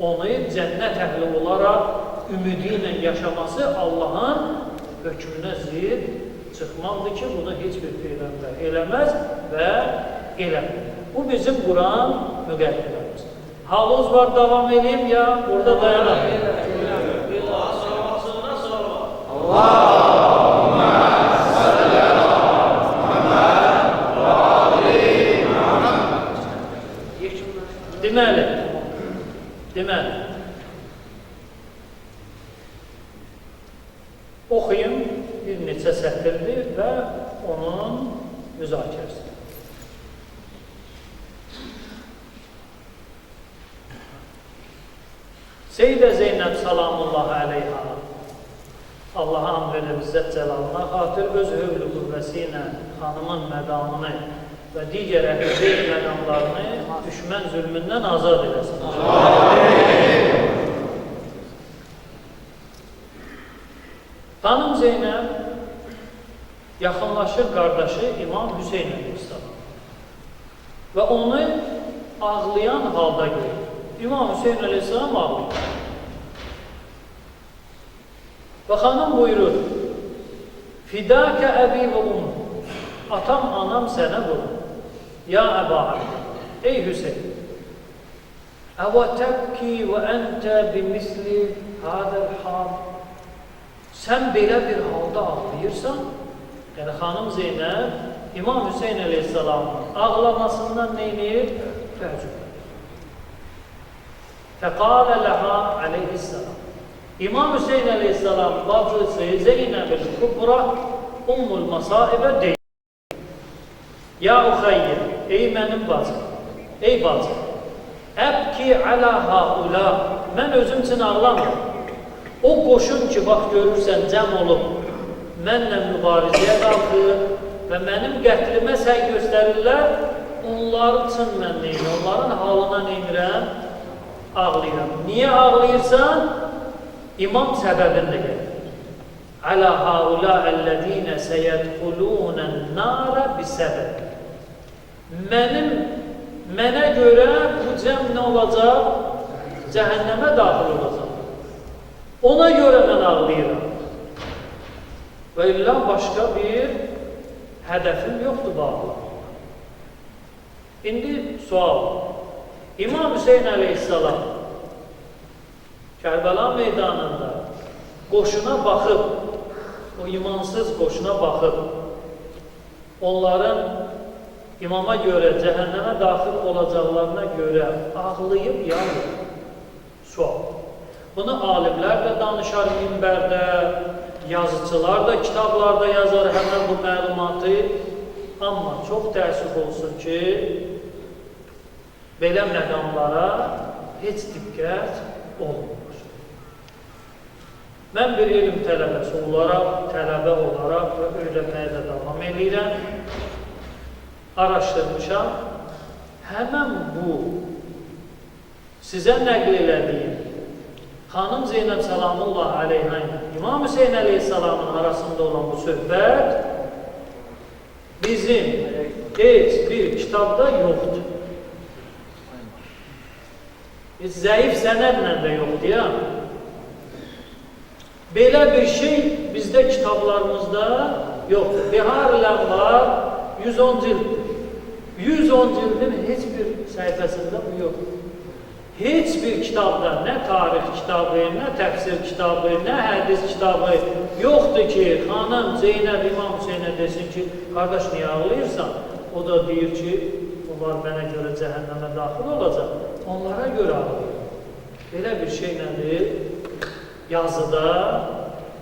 Onu cənnət əhli olaraq ümidi ilə yaşaması Allahın hökmünə zid çıxmaqdır ki, bunu heç bir peyğəmbər eləməz və eləmir. Bu bizim Quran müqəddiməmiz. Halımız var, davam edeyim ya burada dayanalım. Allahümme salli ala Muhammed və ali Muhammed. Deməli, oxuyum bir neçə sətirdir və onun müzakirəsi. Seyyidə Zeynəb salamullah əleyha, Allaha and verir izzət cəlalına xatir öz hövlü qüvvəsi ilə xanımın məqamını və digər əhl-i beyt məqamlarını düşmən zülmündən azad eləsin. Amin. Xanım Zeynəb yaxınlaşır qardaşı İmam Hüseyn əleyhissalam və onu ağlayan halda görür. İmam Hüseyn əleyhissalam ağlayır. Və xanım buyurur, Fidakə əbi və ummu, atam, anam sənə vurur. Ya Əba Abdillah, ey Hüseyn, Əvə təbki və əntə bimisli hadəl hal. Sən belə bir halda ağlayırsan, yəni xanım Zeynəb İmam Hüseyn əleyhissalamın ağlamasından neyniyir? Təəccüb edir. Fəqalə ləha əleyhissalam. İmam Hüseyn əleyhissalam bacısı Zeynəb-ül Kubra Ummul Masaibə deyir. Ya uxayyə, ey mənim bacım, ey bacım, əbki alə haula, mən özüm üçün ağlamıram. O qoşun ki, bax görürsən, cəm olub, mənlə mübarizəyə qalxır və mənim qətlimə səy göstərirlər, onlar üçün mən neyirəm, onların halına neyirəm, ağlayıram. Niyə ağlayırsan? İmam səbəbini də gəlir. Alə haula əlləzinə səyədxulunən nara bisəbəb. Mənə görə bu cəm nə olacaq? Cəhənnəmə daxil olacaq. Ona görə mən ağlayıram. Və illa başqa bir hədəfim yoxdur bağlı. İndi sual. İmam Hüseyin əleyhissalam Kərbəla meydanında qoşuna baxıb, o imansız qoşuna baxıb, onların imama görə, cəhənnəmə daxil olacaqlarına görə ağlayıb yanır. Sual. Bunu alimlər də danışar minbərdə, yazıçılar da kitablarda yazar həmən bu məlumatı. Amma çox təəssüf olsun ki, belə məqamlara heç diqqət olmur. Mən bir elm tələbəsi olaraq, tələbə olaraq və öyrənməyə də davam eləyirəm. Araşdırmışam. Həmən bu sizə nəql elədiyim Xanım Zeynəb Səlamullah əleyhə ilə İmam Hüseyin əleyhissalamın arasında olan bu söhbət bizim heç bir kitabda yoxdur. Heç zəif sənədlə də yoxdur ya. Belə bir şey bizdə kitablarımızda yoxdur. Bihar-ül var, 110 cilddir. 110 cildin heç bir səhifəsində bu yoxdur. Heç bir kitabda, nə tarix kitabı, nə təfsir kitabı, nə hədis kitabı yoxdur ki, xanım Zeynəb İmam Hüseynə desin ki, qardaş niyə ağlayırsan? O da deyir ki, onlar mənə görə cəhənnəmə daxil olacaq, onlara görə ağlayır. Belə bir şey nədir? Yazıda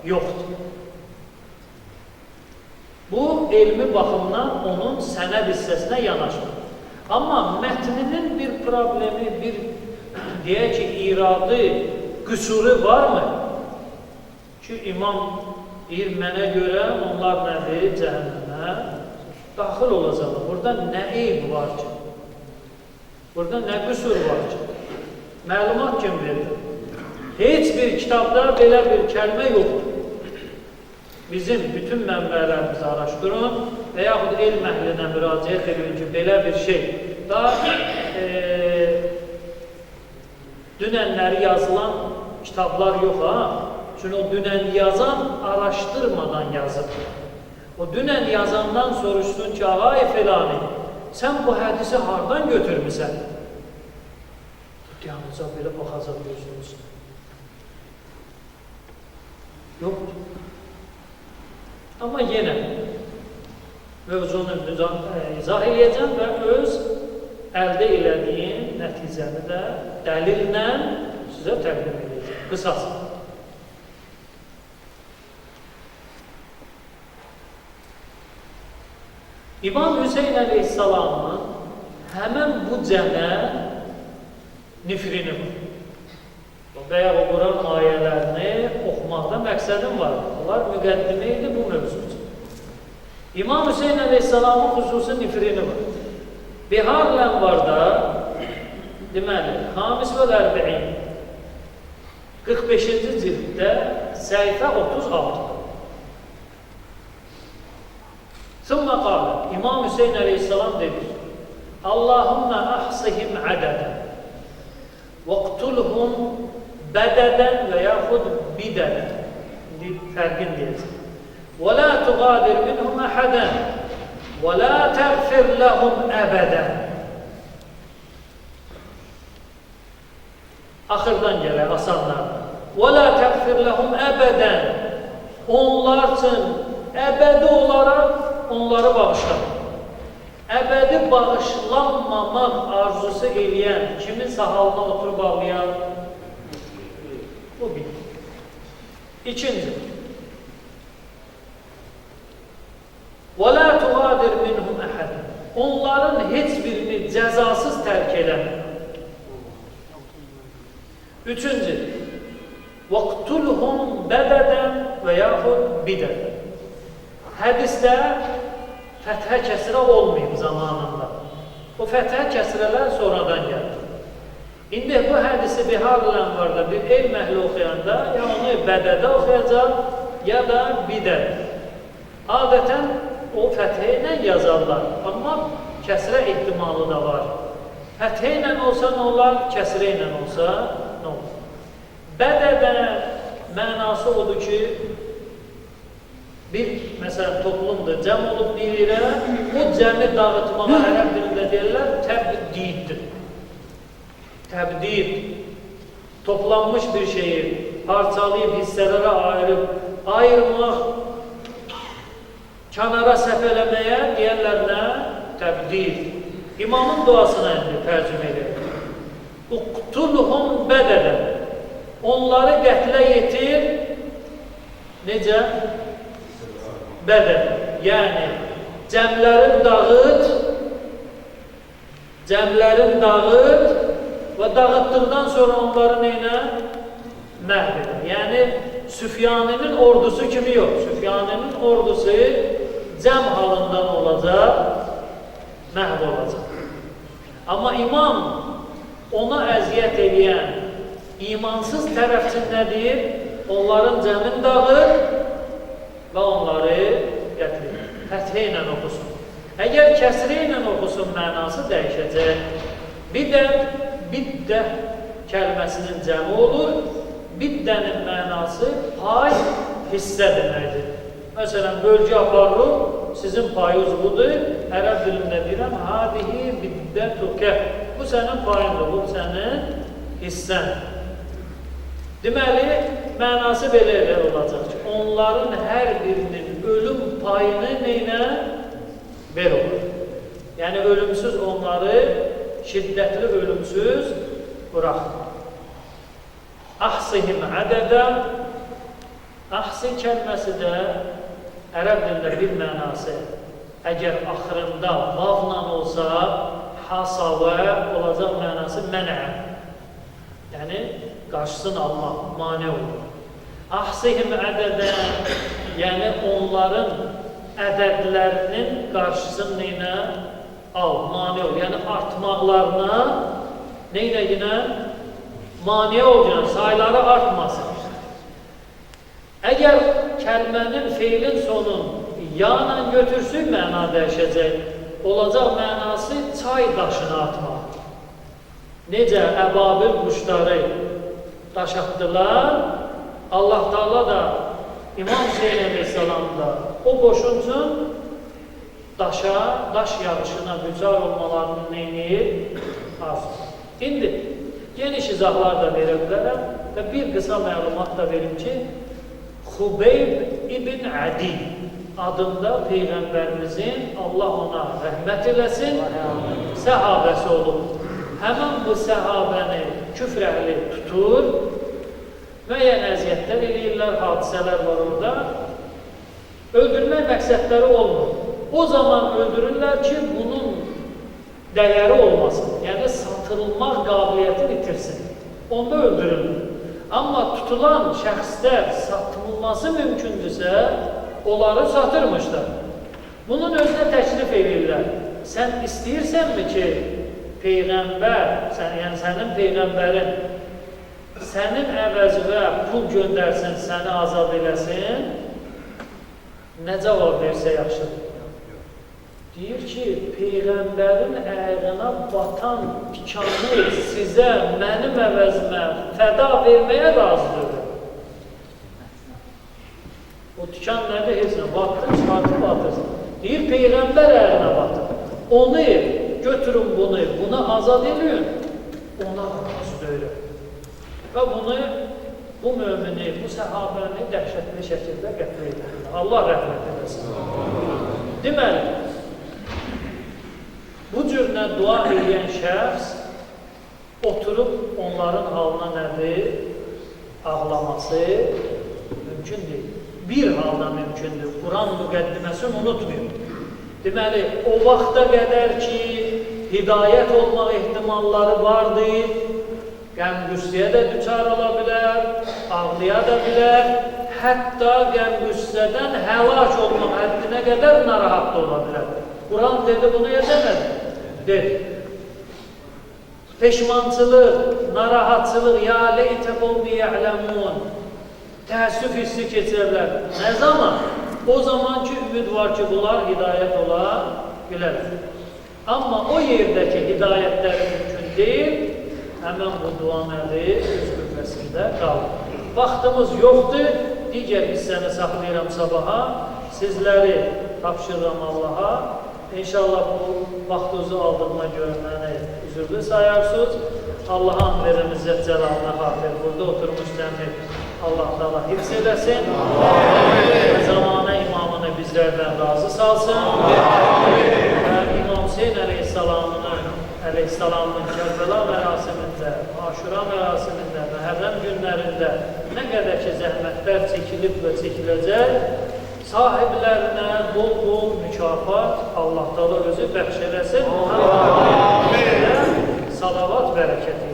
yoxdur. Bu, elmi baxımdan onun sənəd hissəsinə yanaşmır. Amma mətninin bir problemi, bir deyək ki, iradı, qüsuru varmı? Ki, imam deyir, mənə görə onlar nədir? Cəhənnəmə daxil olacaqlar. Burada nə eyb var ki? Burada nə qüsur var ki? Məlumat kim verir? Heç bir kitabda belə bir kəlmə yoxdur. Bizim bütün mənbələrimizi araşdırın və yaxud elm əhlinə müraciət edin ki, belə bir şey. Daha dünənləri yazılan kitablar yox, ha? Çünki o dünən yazan araşdırmadan yazıb. O dünən yazandan soruşsun ki, ağay filanı, sən bu hədisi hardan götürmüsən? Yalnızca belə baxacaq gözünün üstünə. Yoxdur. Amma yenə mövzunu izah eləyəcəm və öz əldə elədiyim nəticəni də dəlillə sizə təqdim edəcəm. Qısası. İmam Hüseyin əleyhissalamın həmən bu cəmə nifrini var. Və ya o Quran ayələrini oxumaqda məqsədim var. Onlar müqəddimə idi bu mövzu üçün. İmam Hüseyin əleyhissalamın xüsusi nifrini var. Bihar-ül Ənvarda, deməli, Xamis vəl Ərbəin 45-ci cilddə səhifə 36. Sümmə qalə, İmam Hüseyin əleyhissalam dedi, Allahümmə əhsihim ədədən vəqtulhum bədədən və yaxud bidədən. İndi fərqin deyəcək. Və lə tuqadir minhum əhədən və lə təğfir ləhum əbədən. Axırdan gələk, asanlardan. Və lə təğfir ləhum əbədən. Onlar üçün əbədi olaraq onları bağışlamaq. Əbədi bağışlanmamaq arzusu eləyən, kimin sahalına oturub ağlayan? Bu bir. İkinci. وَلَا تُغَادِرْ مِنْهُمْ أَحَدًا. Onların heç birini cəzasız tərk eləmə. Üçüncü, وَقْتُلْهُمْ بَدَدًا və yaxud bidədən. Hədisdə fəthə kəsrə olmayıb zamanında. O fəthə kəsrələr sonradan gəlir. İndi bu hədisi Biharul Ənvarda bir elm əhli oxuyanda ya onu bədədə oxuyacaq, ya da bidədə. Adətən o fəthə ilə yazarlar, amma kəsrə ehtimalı da var. Fəthə ilə olsa nə olar, kəsrə ilə olsa nə olar? Bədədə mənası odur ki, bir, məsələn, toplumdur, cəm olub bir yerə, o cəmi dağıtmağa ərəb dilində deyirlər, təbdid. Təbdid, toplanmış bir şeyi parçalayıb, hissələrə ayırıb, ayırmaq, kənara səpələməyə deyərlər nə? Təbdid. İmamın duasına indi tərcümə edir. Uqtulhum bədədən. Onları qətlə yetir, necə? Bədən. Yəni, cəmlərin dağıt, cəmlərin dağıt və dağıtdıqdan sonra onları neynə? Məhv edir. Yəni, Süfyaninin ordusu kimi yox. Süfyaninin ordusu cəm halından olacaq, məhv olacaq. Amma imam ona əziyyət eləyən imansız tərəfçin nə deyir? Onların cəmin dağır və onları gətirir. Fəthə ilə oxusun. Əgər kəsrə ilə oxusun, mənası dəyişəcək. Bidə, biddə kəlməsinin cəmi olur. Biddənin mənası pay, hissə deməkdir. Məsələn, bölgə aparır, sizin payınız budur. Ərəb dilində deyirəm, hadihi biddətukə. Bu sənin payındır, bu sənin hissən. Deməli, mənası belə elə olacaq ki, onların hər birinin ölüm payını neynə? Ver olur. Yəni, ölümsüz onları, şiddətli ölümsüz buraxma. Ahsihim ədədə. Ahsi kəlməsi də ərəb dilində bir mənası. Əgər axırında vavla olsa, hasavə olacaq mənası mənə. Yəni, qarşısını almaq, mane olur. Ahsihim ədədə, yəni onların ədədlərinin qarşısını neynə al, mane ol. Yəni, artmaqlarına neynə yenə? Mane ol, yəni, sayları artmasın. Əgər kəlmənin, feilin sonun ya ilə götürsün, məna dəyişəcək. Olacaq mənası çay daşını atmaq. Necə əbabil quşları daş atdılar, Allah Teala da İmam Hüseyin Əleyhisselam da o qoşun üçün daşa, daş yağışına düçar olmalarını neyniyir? Arzu. İndi geniş izahlar da verə bilərəm və bir qısa məlumat da verim ki, Xubeyb ibn Adi adında Peyğəmbərimizin, Allah ona rəhmət eləsin, səhabəsi olub. Həmin bu səhabəni küfr əhli tutur, müəyyən əziyyətlər eləyirlər, hadisələr var orada. Öldürmək məqsədləri olmur. O zaman öldürürlər ki, bunun dəyəri olmasın, yəni satılmaq qabiliyyətini itirsin. Onda öldürürlər. Amma tutulan şəxslər satılması mümkündürsə, onları satırmışlar. Bunun özünə təklif edirlər. Sən istəyirsənmi ki, Peyğəmbər, yəni sənin Peyğəmbərin sənin əvəzinə pul göndərsin, səni azad eləsin? Nə cavab versə yaxşıdır? Deyir ki, Peyğəmbərin əyağına batan tikanı sizə, mənim əvəzimə fəda verməyə razıdır. O tikan nədir? Heç nə. Batdı, çıxartıb batırsın. Deyir, Peyğəmbər əyağına batır. Onu götürün bunu, buna azad eləyin, ona razı deyirəm. Və bunu, bu mümini, bu səhabəni dəhşətli şəkildə qətl edirlər. Allah rəhmət eləsin. Deməli, bu cür nə dua edən şəxs oturub onların halına nədir? Ağlaması mümkün deyil. Bir halda mümkündür. Quran müqəddiməsini unutmayın. Deməli, o vaxta qədər ki, hidayət olmaq ehtimalları vardı, qəm-qüssəyə də düçar ola bilər, ağlaya da bilər, hətta qəm-qüssədən həlak olmaq həddinə qədər narahat da ola bilər. Quran dedi, bunu demədi. Dedi. Peşmançılıq, narahatçılıq, ya leytə qovmi ya'ləmun, təəssüf hissi keçirə bilər. Nə zaman? O zaman ki, ümid var ki, bunlar hidayət ola bilər. Amma o yerdəki hidayətləri mümkün deyil, həmən bu dua nədir? Öz qüvvəsində qalır. Vaxtımız yoxdur, digər hissəni saxlayıram sabaha, sizləri tapşırıram Allaha. İnşallah bu vaxtınızı aldığıma görə məni üzürlü sayarsınız. Allaha and verirəm, izzət cəlalına xatir burada oturmuş cəmi Allah Teala hifz eləsin. Amin. Zamanə imamını bizlərdən razı salsın. Amin. Və İmam Hüseyin əleyhissalamın Kərbəla mərasimində, Aşura mərasimində, Məhərrəm günlərində nə qədər ki zəhmətlər çəkilib və çəkiləcək, sahiblərinə bol-bol mükafat Allah Teala özü bəxş eləsin. Amin. Salavat bərəkəti.